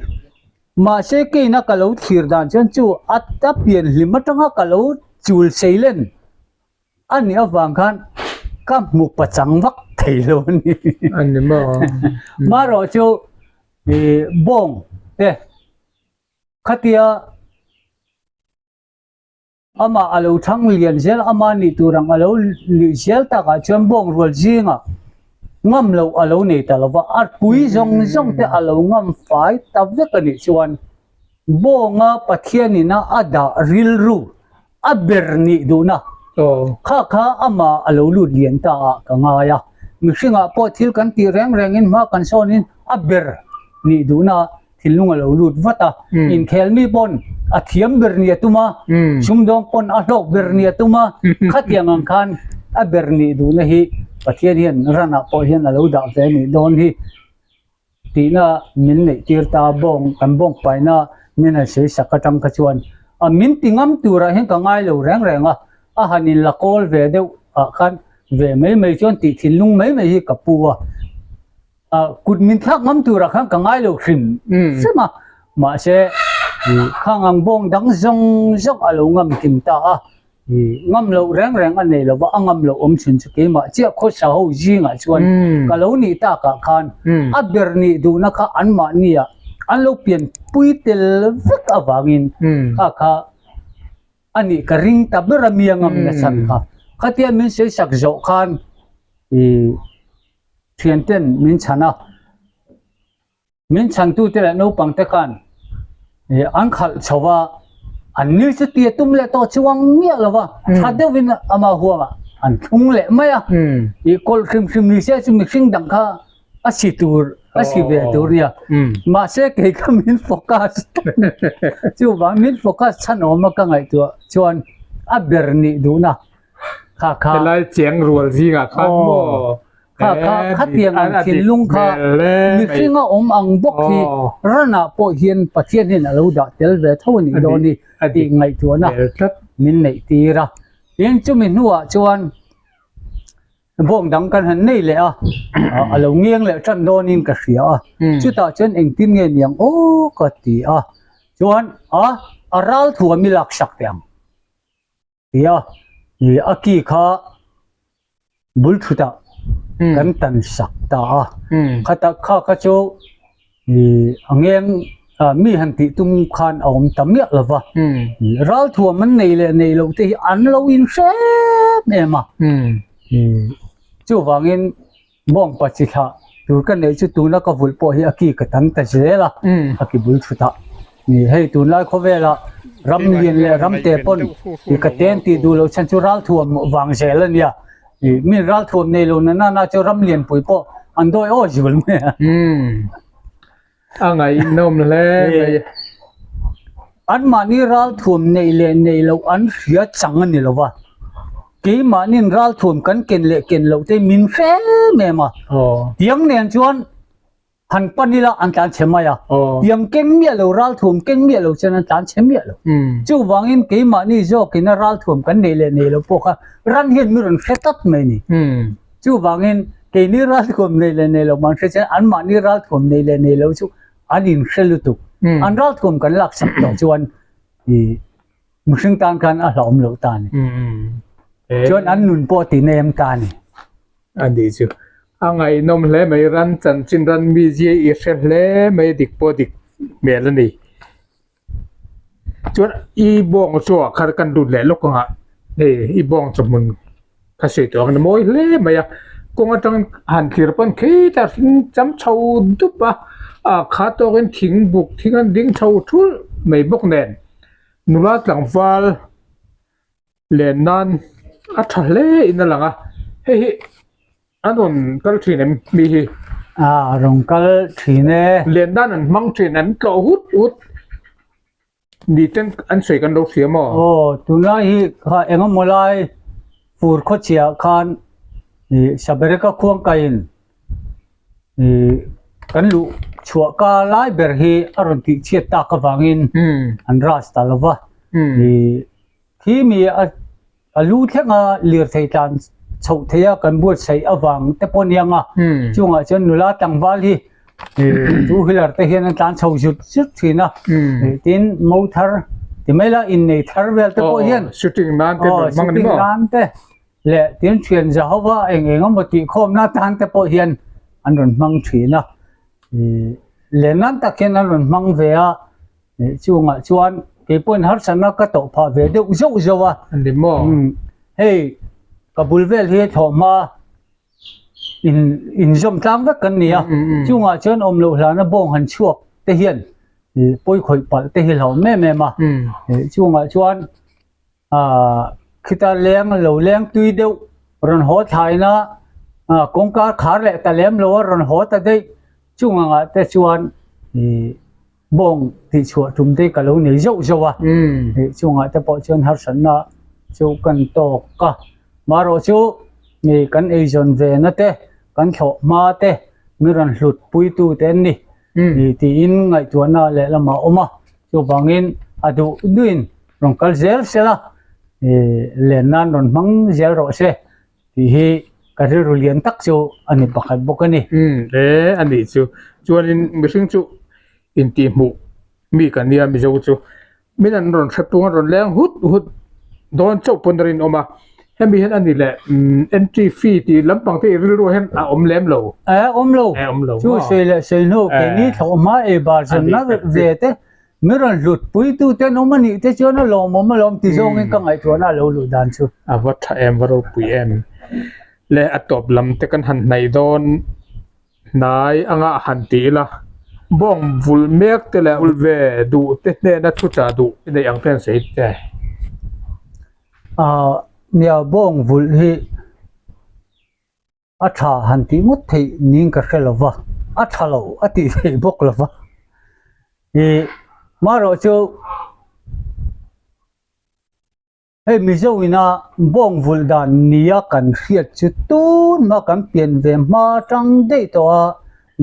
Mahse keina ka lo thlir dan chuan chu a a pian hlim atanga ka lo chul sei len a nih avang khan ka hmu pachang vak thei lo a ni. A ni maw? Marawh chu ih bawng te khatia Amah a lo thang lian zel, ama nih tur ang a lo nih zel takah chuan bawng rual zingah ngam loh a lo nei ta lo va, a pui zawng zawng te a lo ngam fai ta vek a nih chuan bawnga Pathianina a dah rilru a ber nih duhna kha kha amah a lo lut lian ta ah ka ngai a, mihringah pawh thil kan tih reng rengin hma kan sawnin a ber nih duhna thinlung a lo lut vat a, inkhel mi pawn a thiam ber ni a tum a, sumdawng pawn a hlawk ber ni a tum a, khatiang ang khan a ber nih duhna hi Pathian hian ranah pawh hian a lo dah ve nih dawn hi tihna min neih tir ta a, bawng kan bawng paina min han sawi sak atang kha chuan a min ti ngam turah hian ka ngai lo reng reng a, a han in la kawl ve deuh ah khan ve mai mai chuan tih thinlung mai mai hi ka pu a. Kut min thlak ngam turah khan ka ngai lo hrim hrim a, mahse khang ang bawng dang zawng zawng a lo ngam kim ta a. Ngam loh reng reng a nei lova, a ngam loh awm chhun chu keimah chiah khawsa ho zingah chuan ka lo nih takah khan a ber nih duhna kha anmahniah an lo pianpui tel vek avangin kha kha a nih ka ring ta ber a mi a ngam nachhan kha. Khatia min sawisak zawh khan thianten min chhan a. Min chhantute leh naupangte khan an khalh chho a, an ni chu tia tum leh tawh chuang miah lo va, tha deuhin ama huangah an thlung leh mai a. Ih kawlh hrim hrim ni se chu mihring dang kha a si tur a si ve tur nia. Mahse kei kha min focus chuvang min focus chhan awm a ka ngaihtuah chuan a ber nih duhna kha kha. Helai cheng rual zingah khan maw Kha kha khatiang ang thinlung kha mihringa awm ang bawk hi ranah pawh hian Pathian hian a lo dah tel ve tho a nih dawn hi tih ngaihtuahna min neih tir a. Tin, chumi hnuah chuan bawng dang kan han nei leh a, a lo ngiang leh tan dawnin ka hria a. Chutah chuan engtin nge niang aw ka ti a. Chuan a a ral thuam i laksak teh ang. Tia ih a ki kha bul thutah kan tan sak ta a, khata kha kha chu ih a ngeng ah mi han tih tum khan a awm ta miah lo va, ral thuam an nei leh nei loh te hi an lo inhre em em a, ih chuvangin Bawngpa chi thlah tur ka neih chu tuna ka vulh pawh hi a ki ka tam ta zel a, a ki bul thut a. Ni hei tunlai khawvela ram lian leh ram te pawn i ka ten tih duh loh chhan chu ralthuam vang zel a nia. I mi ralthuam nei lo na nana chu ram lianpui pawh an dawi aw zul mai a. A ngaihnawm hle mai. Anmahni ralthuam neih leh neih loh an hria chang a ni lo va, keimahnin ralthuam kan ken leh ken loh te min hre em em a. Tiang nen chuan han pan ila an tlan chhe mai a, tiang keng miah lo ralthuam keng miah lo chuan an tlan chhe miah lo. Chuvangin keimahni zawkina ralthuam kan neih leh neih loh pawh kha ran hian mi rawn hre tlat mai a ni. Chuvangin keini ralthuam nei leh nei lo man hre chuan anmahni ralthuam nei leh nei lo chu an inhre lutuk. An ralthuam kan laksak tawh chuan ih mihring tan khan a hlauhawm loh ta a ni. Chuan an nun pawh a tih nem ta a ni. A nih chu. A ngaihnawm hle mai ran chanchin ran mizia i hre hle mai dik pawh dik hmel a ni. Chuan i bawng chu ah khan kan lut leh lawk ang a hei i bawng chu hmun ka sawi tawh ang ni mawi hle mai a kawng atang han thlir pawn khita hring cham chho dup a ah kha tawkin thing buk thing an ding chho thulh mai bawk nen nula tlangval len nan a tha hle in a lang a hei hi an rawn kal thin em mi hi? A rawn kal thin e. Len nan an hmang thin an tlawh hut hut ni ten an sawi kan lo hria maw? Aw tunlai hi kha engemaw lai fur khawchhiah khan ih Sabereka khuangkaiin ih kan luh chhuah ka lai ber hi a rawn tih chhiat tak avangin an ras ta lo va ih khi mi a A lu thlenga lirthei tlan chhoh theia kan buatsaih avang te pawh nia nga chungah chuan nula tlangval hi two wheeler te hian an tlan chho zut zut thin a tin mo thar ti mai la innei thar vel te pawh hian shooting nan te hmang ani maw nan te leh tin thian Jehova eng eng emaw tih khawmna tan te pawh hian an rawn hmang thin a len nan tak hian an rawn hmang ve a. Chungah chuan kei pawhin harsatna ka tawh phah ve deuh zauh zauh a. Ani maw? Hei ka bul vel hi thlawhhma in inzawm tlang vek kan ni a. Chungah chuan awm loh hlana bawng han chhuak te hian pawi khawih palh te hi hlauhawm em em a. Chungah chuan khita leng lo leng tui deuh rawn haw thlaina kawngka khar leh ta lem lo a rawn haw ta daih. Chungah te chuan Bawng tih chhuah tum te ka lo nei zauh zauh a, hei chungah te pawh chuan harsatna chu kan tawk a, marawh chu hei kan eizawn ve na te, kan thlawh hma te mi rawn hlut pui tu te an ni tiin ngaihtuahna lehlamah a awm a, chuvangin a duh duhin rawn kal zel sela len nan rawn hmang zel rawh se. Tih hi ka rilru lian tak chu a ni pakhat bawk a ni. Umm e a nih chu. Chuanin mihring chu intihhmuh mi ka nia Mizo chu. Min an rawn hre tung a rawn leng hut hut. dawn chauh pawn a rinawm a, hemi hian a ni leh entry fee tih lampang te i rilru hian a awm lem lo. E awm lo, chu sawi leh sawi hnu keini thlawhhma ei bar zawnna ve te mi rawn hlut puitu te an awm a nih te chuan a lawmawm alawm ti zawngin ka ngaihtuahna a lo luh dan chu. A va tha em, va ropui em. Le a tawp lam te kan han hnaih dawn. Hnai anga han ti ila, bawng vulh mek te leh vulh ve duh te hnena thu chah duh i neih ang hian sawi che. Aaa nia bawng vulh hi a tha han tih ngawt theih niin ka hre lo va, a tha lo a tih theih bawk lo va. Ih marawh chu. Hei Mizo ina bawng vulh dan nia kan hriat chu tun hma kan pian ve hma atang daih tawh a,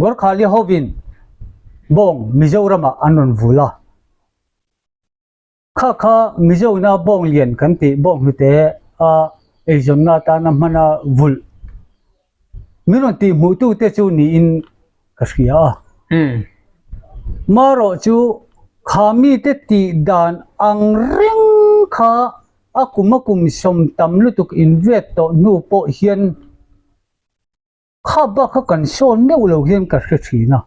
Gorkhali hovin bawng Mizoramah an rawn vulh a. Kha kha Mizo ina bawng lian kan tih bawng hnute a eizawnna atana hmana vulh min rawn tih hmuhtute chu niin ka hria a. Marawh chu kha mite tih dan ang reng kha a kum a kum sawm tam lutuk invet tawh hnu pawh hian kha bak kha kan sawn meuh lo hian ka hre thin a.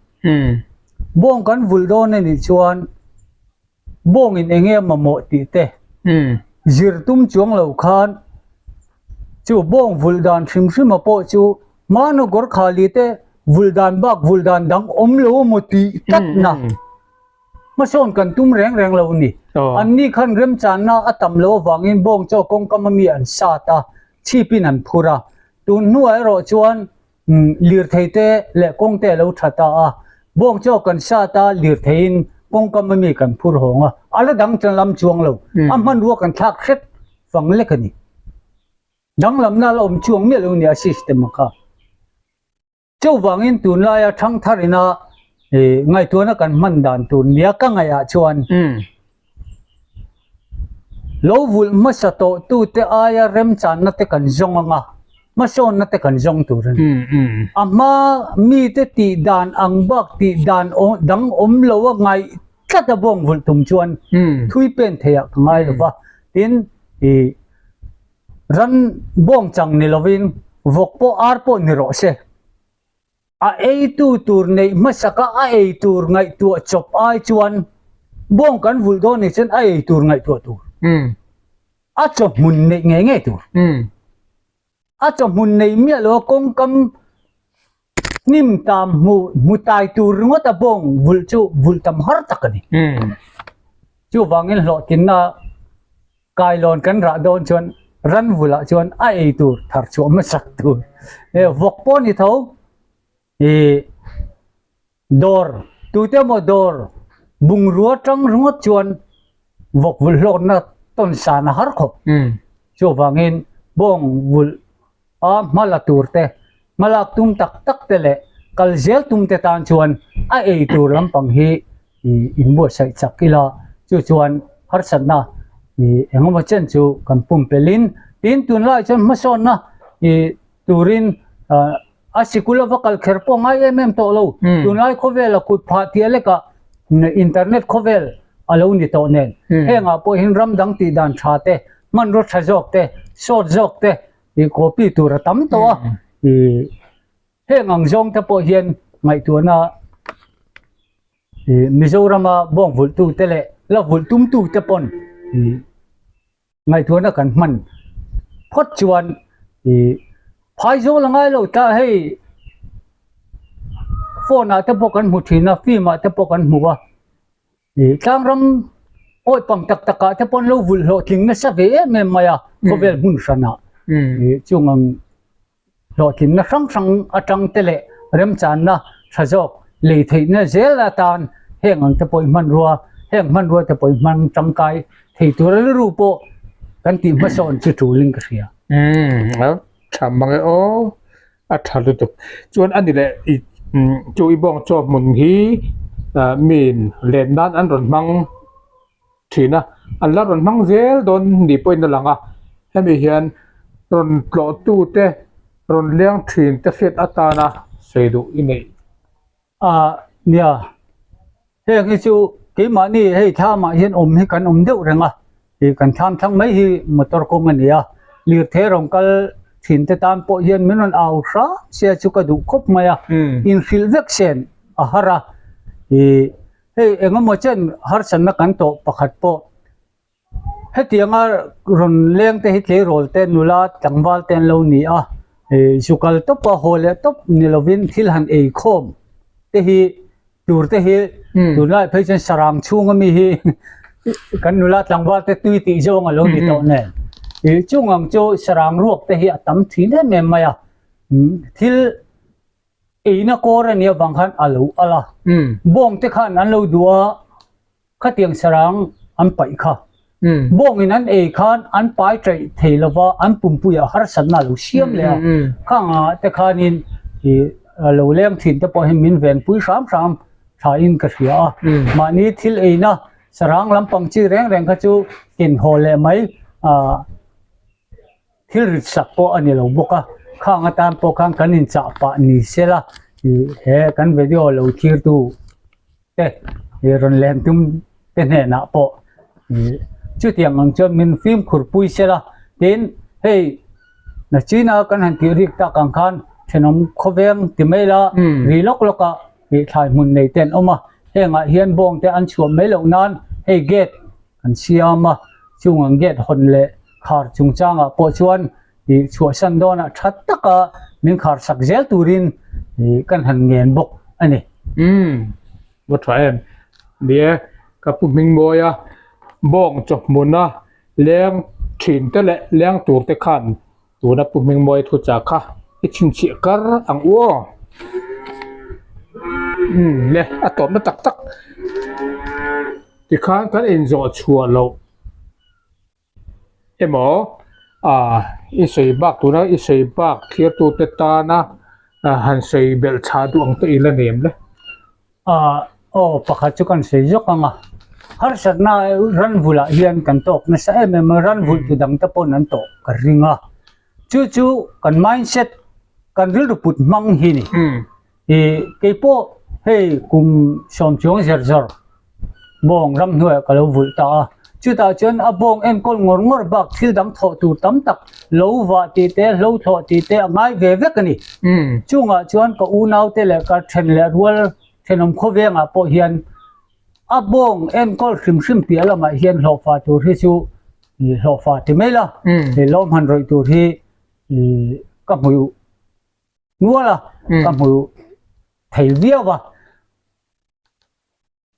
Bawng kan vulh dawn a nih chuan Bawngin eng nge mamawh tih te zir tum chuang lo khan chu bawng vulh dan hrim hrima pawh chu hmana Gorkhali te vulh dan bak vulh dan dang awm lo emaw tih tlatna hmasawn kan tum reng reng lo a ni. Anni khan remchanna a tam loh avangin bawng chaw kawngkam ami an sat a, chhipin an phur a. Tun hnuah erawh chuan Lirthei te leh kawng te a lo tha ta a, bawng chaw kan sat a, lirtheiin kawngkam ami kan phur hawng a, a la dang tan lam chuang lo, a hmanrua kan thlak hret fang lek a ni. Danglamna a la awm chuang miah lo nia system a kha. Chuvangin tunlaia thangthar ina ngaihtuahna kan hman dan tur nia ka ngaihah chuan Lo vulh hmasa tawh tute aia remchanna te kan zawng ang a, hmasawnna te kan zawng tur a ni. A hma mite tih dan ang bak tih dan dang awm lo a ngaih tlat a bawng vulh tum chuan thui pen theiah ka ngai lo va, tin ih ran bawng chang ni lovin vawk pawh ar pawh ni rawh se. A eitu tur neih hmasaka a ei tur ngaihtuah chawp ai chuan bawng kan vulh dawn ni chuan a ei tur ngaihtuah tur. A chawhmun neih ngei ngei tur. A chawhmun nei miah lo a kawngkam hnim tam hmu hmu tai tur ringawt a bawng vulh chu vulh tam har tak a ni. Chuvangin hlawhtlinna Kailawn kan rah dawn chuan ran vulah chuan a ei tur thar chhuah hmasak tur vawk pawh ni tho ih dawr tute emaw dawr bungrua tang ringawt chuan vawk vulh hlawkna tawn san a har khawp chuvangin bawng vulh a hma la tur te hma lak tum tak tak te leh kal zel tum te tan chuan a ei tur lampang hi ih inbuatsaih chak ila chu chuan harsatna ih engemaw chen chu kan pumpelhin tin tunlai chuan hmasawnna ih turin ah a sikul a va kal kher pawh ngai em em tawh lo tunlai khawvela kut phah tih a lekah internet khawvel a lo ni tawh nen hengah pawh hian ram dang tih dan tha te hmanraw tha zawk te sawt zawk te ih copy tur a tam tawh a ih heng ang zawng te pawh hian ngaihtuahna ih Mizorama bawng vulh tu te leh la vulh tum tu te pawn ih ngaihtuahna kan hman phawt chuan ih phai zawl a ngai lo ta hei phone ah te pawh kan hmu thin a film ah te pawh kan hmu a. Ih tlangram awi pang tak tak ah te pawh an lo vulh hlawhtling nasa ve em em mai a khawvel hmun hranah ih chung ang hlawhtlinna hrang hrang atang te leh remchanna tha zawk lei theihna zel atan heng ang te pawh i hmanrua heng hmanrua te pawh i hmang tangkai thei tur a rilru pawh kan tih hmasawn chu tulin ka hria. Umm a tha mang e aw a tha lutuk chuan ani leh i chu i bawng chaw hmun hi min len nan an rawn hmang thin a an la rawn hmang zel dawn ni pawhin a lang a hemi hian rawn tlawh tu te rawn leng thin te hriat atana sawi duh i neih. Ah nia heng hi chu keimahni hei thlamah hian awm hi kan awm deuh reng a. Ih kan thlam thlang mai hi motor kawng a ni a, lirthei rawn kal thin te tan pawh hian min rawn au hram sia chu ka duh khawp mai a, inhrilh vek sen a har a, ih hei engemaw chen harsatna kan tawh pakhat pawh hetianga rawn leng te hi tleirawl te nula tlangval te an lo ni a, ih zu kal tawp a haw leh tawp ni lovin thil han eikhawm te hi. Tur te hi tunlai phei chuan sarang chhunga mi hi kan nula tlangval te tui tih zawng a lo ni tawh nen. Ih chung ang chu sarang ruak te hi a tam thin em em mai a. Thil eina kawr a nih avang khan a lo al a. Bawng te khan an lo duh a. Khatiang sarang an paih kha. Bawngin an ei khan an pai taih thei lova an pumpuiah harsatna a lo siam leh a. Khangah te khanin ih lo leng thin te pawh hi min venpui hram hram thain ka hria a. Mahni thil eina sarang lampang chi reng reng kha chu ken haw leh mai ah thil rit sak pawh a ni lo bawk a. Khang atan pawh khan kan inchah pah ni sela ih he kan video lo thirtu. te ih rawn lem tum te hnenah pawh ih chutiang ang chuan min fimkhur pui sela tin hei nachina kan han tih rik tak ang khan thenawm khawveng ti mai la ri lawk lawk a ih thlai hmun nei te an awm a hengah hian bawng te an chhuah mai loh nan hei gate an siam a chung ang gate hawn leh khar chungchangah pawh chuan ih chhuahsan dawnah tha taka min khar sak zel turin ih kan han ngen bawk a ni. Umm va tha em ni e ka pu hming mawi a bawng chawhmuna leng thin te leh leng tur te khan tuna pu hming mawi thu chah kha i chhinchhiah kar ang u aw umm le a tawpna tak tak tikhan kan inzawh chhuah loh. Emaw ah i sawi bak tuna i sawi bak thirtute tana han sawi belh chhah duh ang te ila nem le. Ah aw pakhat chu kan sawi zawk ang a, harsatna ran vulah hian kan tawk nasa em em a, ran vulh tu dang te pawn an tawh ka ring a, chu chu kan mindset kan rilru put hmang hi ni. Ih keipawh hei kum sawm chuang zer zawr bawng ramhnuaiah ka lo vulh ta a, chutah chuan a bawng enkawl ngawr ngawr bak thil dang thawh tur tam tak lo vah tih te hlo thlawh tih te a ngai ve vek a ni. Chungah chuan ka unaute leh ka then leh rual thenawm khawvengah pawh hian a bawng enkawl hrim hrim piah lamah hian hlawhfa tur hi chu hlawhfa ti mai la, lawm han rawih tur hi ka hmu. Nual a, ka hmu thei viau a.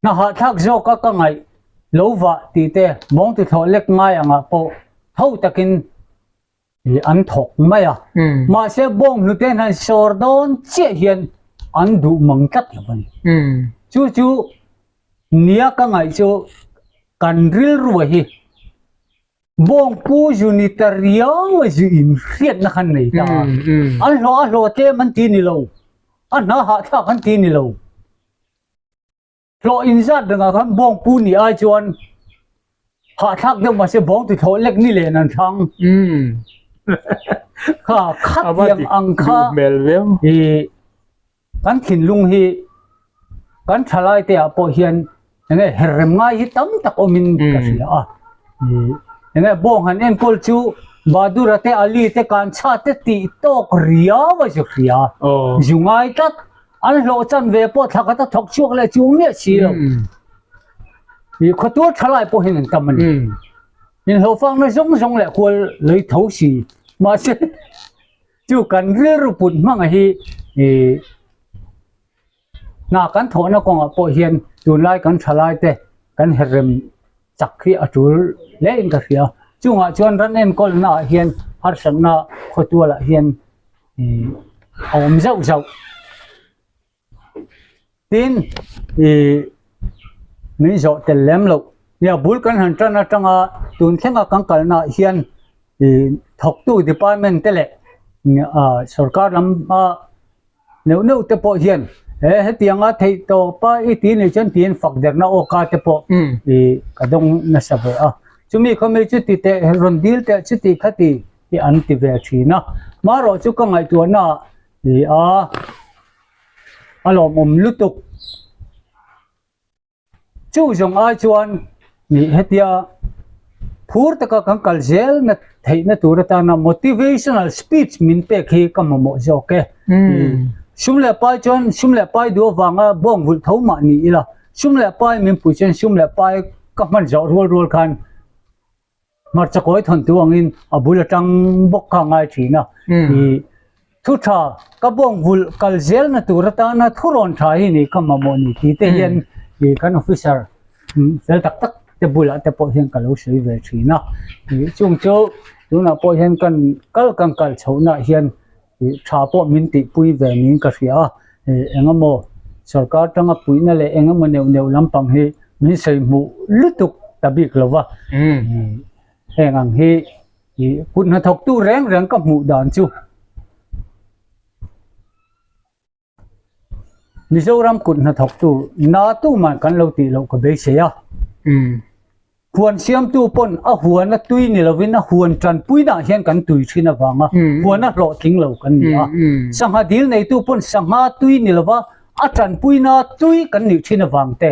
Hna hahthlak zawka ka ngaih lo vah tih te mawng ti thlawh lek ngai angah pawh tho takin an thawk mai a. Mahse bawng hnute han sawr dawn chiah hian an duh mang tlat lo a ni. Chu chu nia ka ngaih chu kan rilru hi Bawngpu zu ni ta riau a zu in hriatna khan nei ta a, an hlawh a hlawh tlem an ti ni lo, a hna hahthlak an ti ni lo. Hlawh inzat rengah khan bawngpu nih ai chuan hahthlak deuh mahse bawng ti thlawh lek ni len an thlang. Kha khatiang ang kha i Kan thinlung hi kan thalai te ah pawh hian enge herrem ngai hi tam tak awmin ka hria a. Enge bawng han enkawl chu Badura te Ali te Kanchha te tih tawk riau a zu hria. Zu ngai tlat an hlawh chan ve pawh thla khat a thawk chhuak leh chu miah si lo. Khawtual thalai pawh hian an tam a ni. Inhlawhfangna zawng zawng leh kual lei tho si mahse Chu kan rilru put hmanga hi ih hna kan thawhna kawngah pawh hian tunlai kan thalai te kan herrem chak hi a tul hle in ka hria. Chungah chuan ran enkawlna ah hian harsatna khawtualah hian ih a awm zauh zauh. Tin, ih min zawh tel lem loh. Nia bul kan han tan atanga tun thlenga kan kalnaah hian ih thawktu department te leh ah sorkar lama neuh neuh te pawh hian he hetianga theih tawpa i ti nih chuan tiin fak derna awka te pawh ih ka dawng nasa ve a. Chumi khawmi chu ti teh rawn dil teh chuti khati hi an ti ve thin a. Marawh chu ka ngaihtuahnaah ih a. A lawmawm lutuk. Chu zawng ai chuan nih hetia Phur taka kan kal zel na theihna tur atana motivational speech min pek hi ka mamawh zawk e. Sum leh pai chuan sum leh pai duh avanga bawng vulh tho mah ni ila, sum leh pai min pui chuan sum leh pai ka hman zawh rual rual khan hmarcha kawi thawntu angin a bul atang bawk kha a ngai thin a. Thu tha ka bawng vulh kal zelna tur atana thu rawn tha hi ni ka mamawh ni tih te hian ih kan officer fel tak tak te bulah te pawh hian ka lo sawi ve thin a. Ih chung chu tunah pawh hian kan kal kan kal chhohnaah hian ih tha pawh min tihpui ve niin ka hria a. Ih eng emaw sorkar tanga puihna leh eng emaw neuh neuh lampang hi min sawi hmuh lutuk ta bik lo va. Ih heng ang hi. Ih kut hnathawktu reng reng ka hmuh dan chu Mizoram kut hnathawktu na tuman kan lo tih loh ka beisei a. Huan siamtu pawn a huan a tui ni lovin a huan tanpuinah hian kan tui thin avanga huan a hlawhtling lo kan ni a. Sangha dil neitu pawn sangha tui ni lova a tanpuina tui kan nih thin avang te.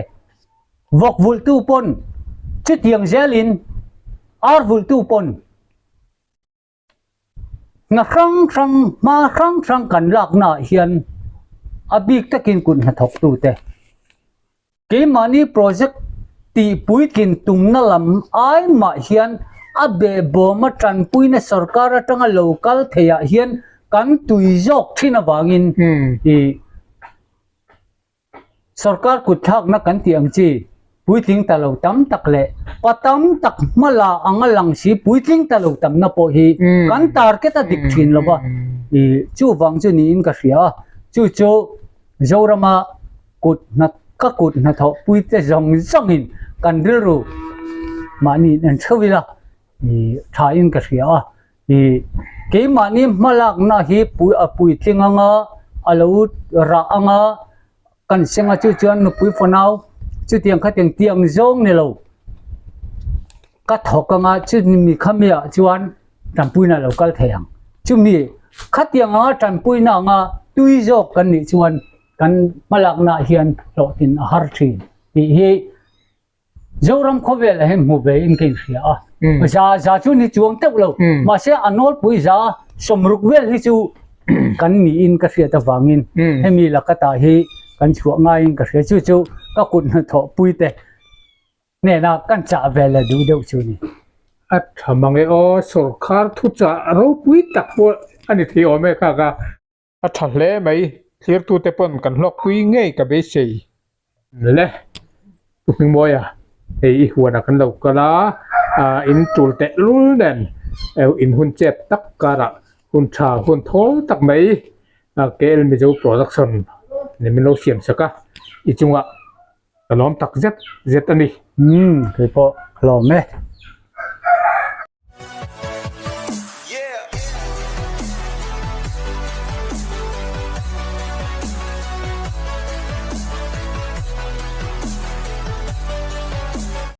Vawk vulhtu pawn chutiang zelin ar vulhtu pawn hna hrang hrang hma hrang hrang kan laknaah hian a bik takin kut hnathawktute keimahni project tih puitlin tumna lam ai mah hian a behbawma tanpuina sorkar atanga lo kal theiah hian kan tui zawk thin avangin ih Sorkar kutthlakna kan tih ang chi puitling ta lo tam tak leh pa tam tak hma la anga lang si puitling ta lo tamna pawh hi kan target a dik thin lo va, ih chuvang chu niin ka hria a, chu chu Zorama kut hna ka kut hnathawh puite zawng zawngin kan rilru mahni in theuh ila ih thain ka hria a. Ih keimahni hmalakna hi pui a puitling anga a lo rah anga kan senga chu chuan nupui fanau chutiang khatiang tiang zawng ni lo ka thawk anga chumi khami ah chuan tanpuina a lo kal thei ang chumi khatiang anga tanpuina anga tui zawk kan nih chuan kan hmalakna ah hian hlawhtlin a har thin tih hi. Zoram khawvel ah hian hmu ve in ka inhria a, za za chu ni chuang teuh lo, mahse a nawlpui za sawmruk vel hi chu kan niin ka hriat avangin hemi lakata hi kan chhuah ngaiin ka hria, chu chu ka kut hnathawh pui te hnena kan chah ve leh duh deuh chu ni. A tha mang e aw, sorkar thuchah ropui tak pawh a ni thei awm e kha ka. A tha hle mai, thlirtute pawn kan hlawkpui ngei ka beisei. Le, Pu Hmingmawia, hei i huanah kan lo kal a, in tul teh lul nen in hun chep tak karah hun tha hun thawl tak mai KL Mizo Production nen min lo siam sak a, i chungah ka lawm tak zet zet a ni. Umm, keipawh ka lawm e.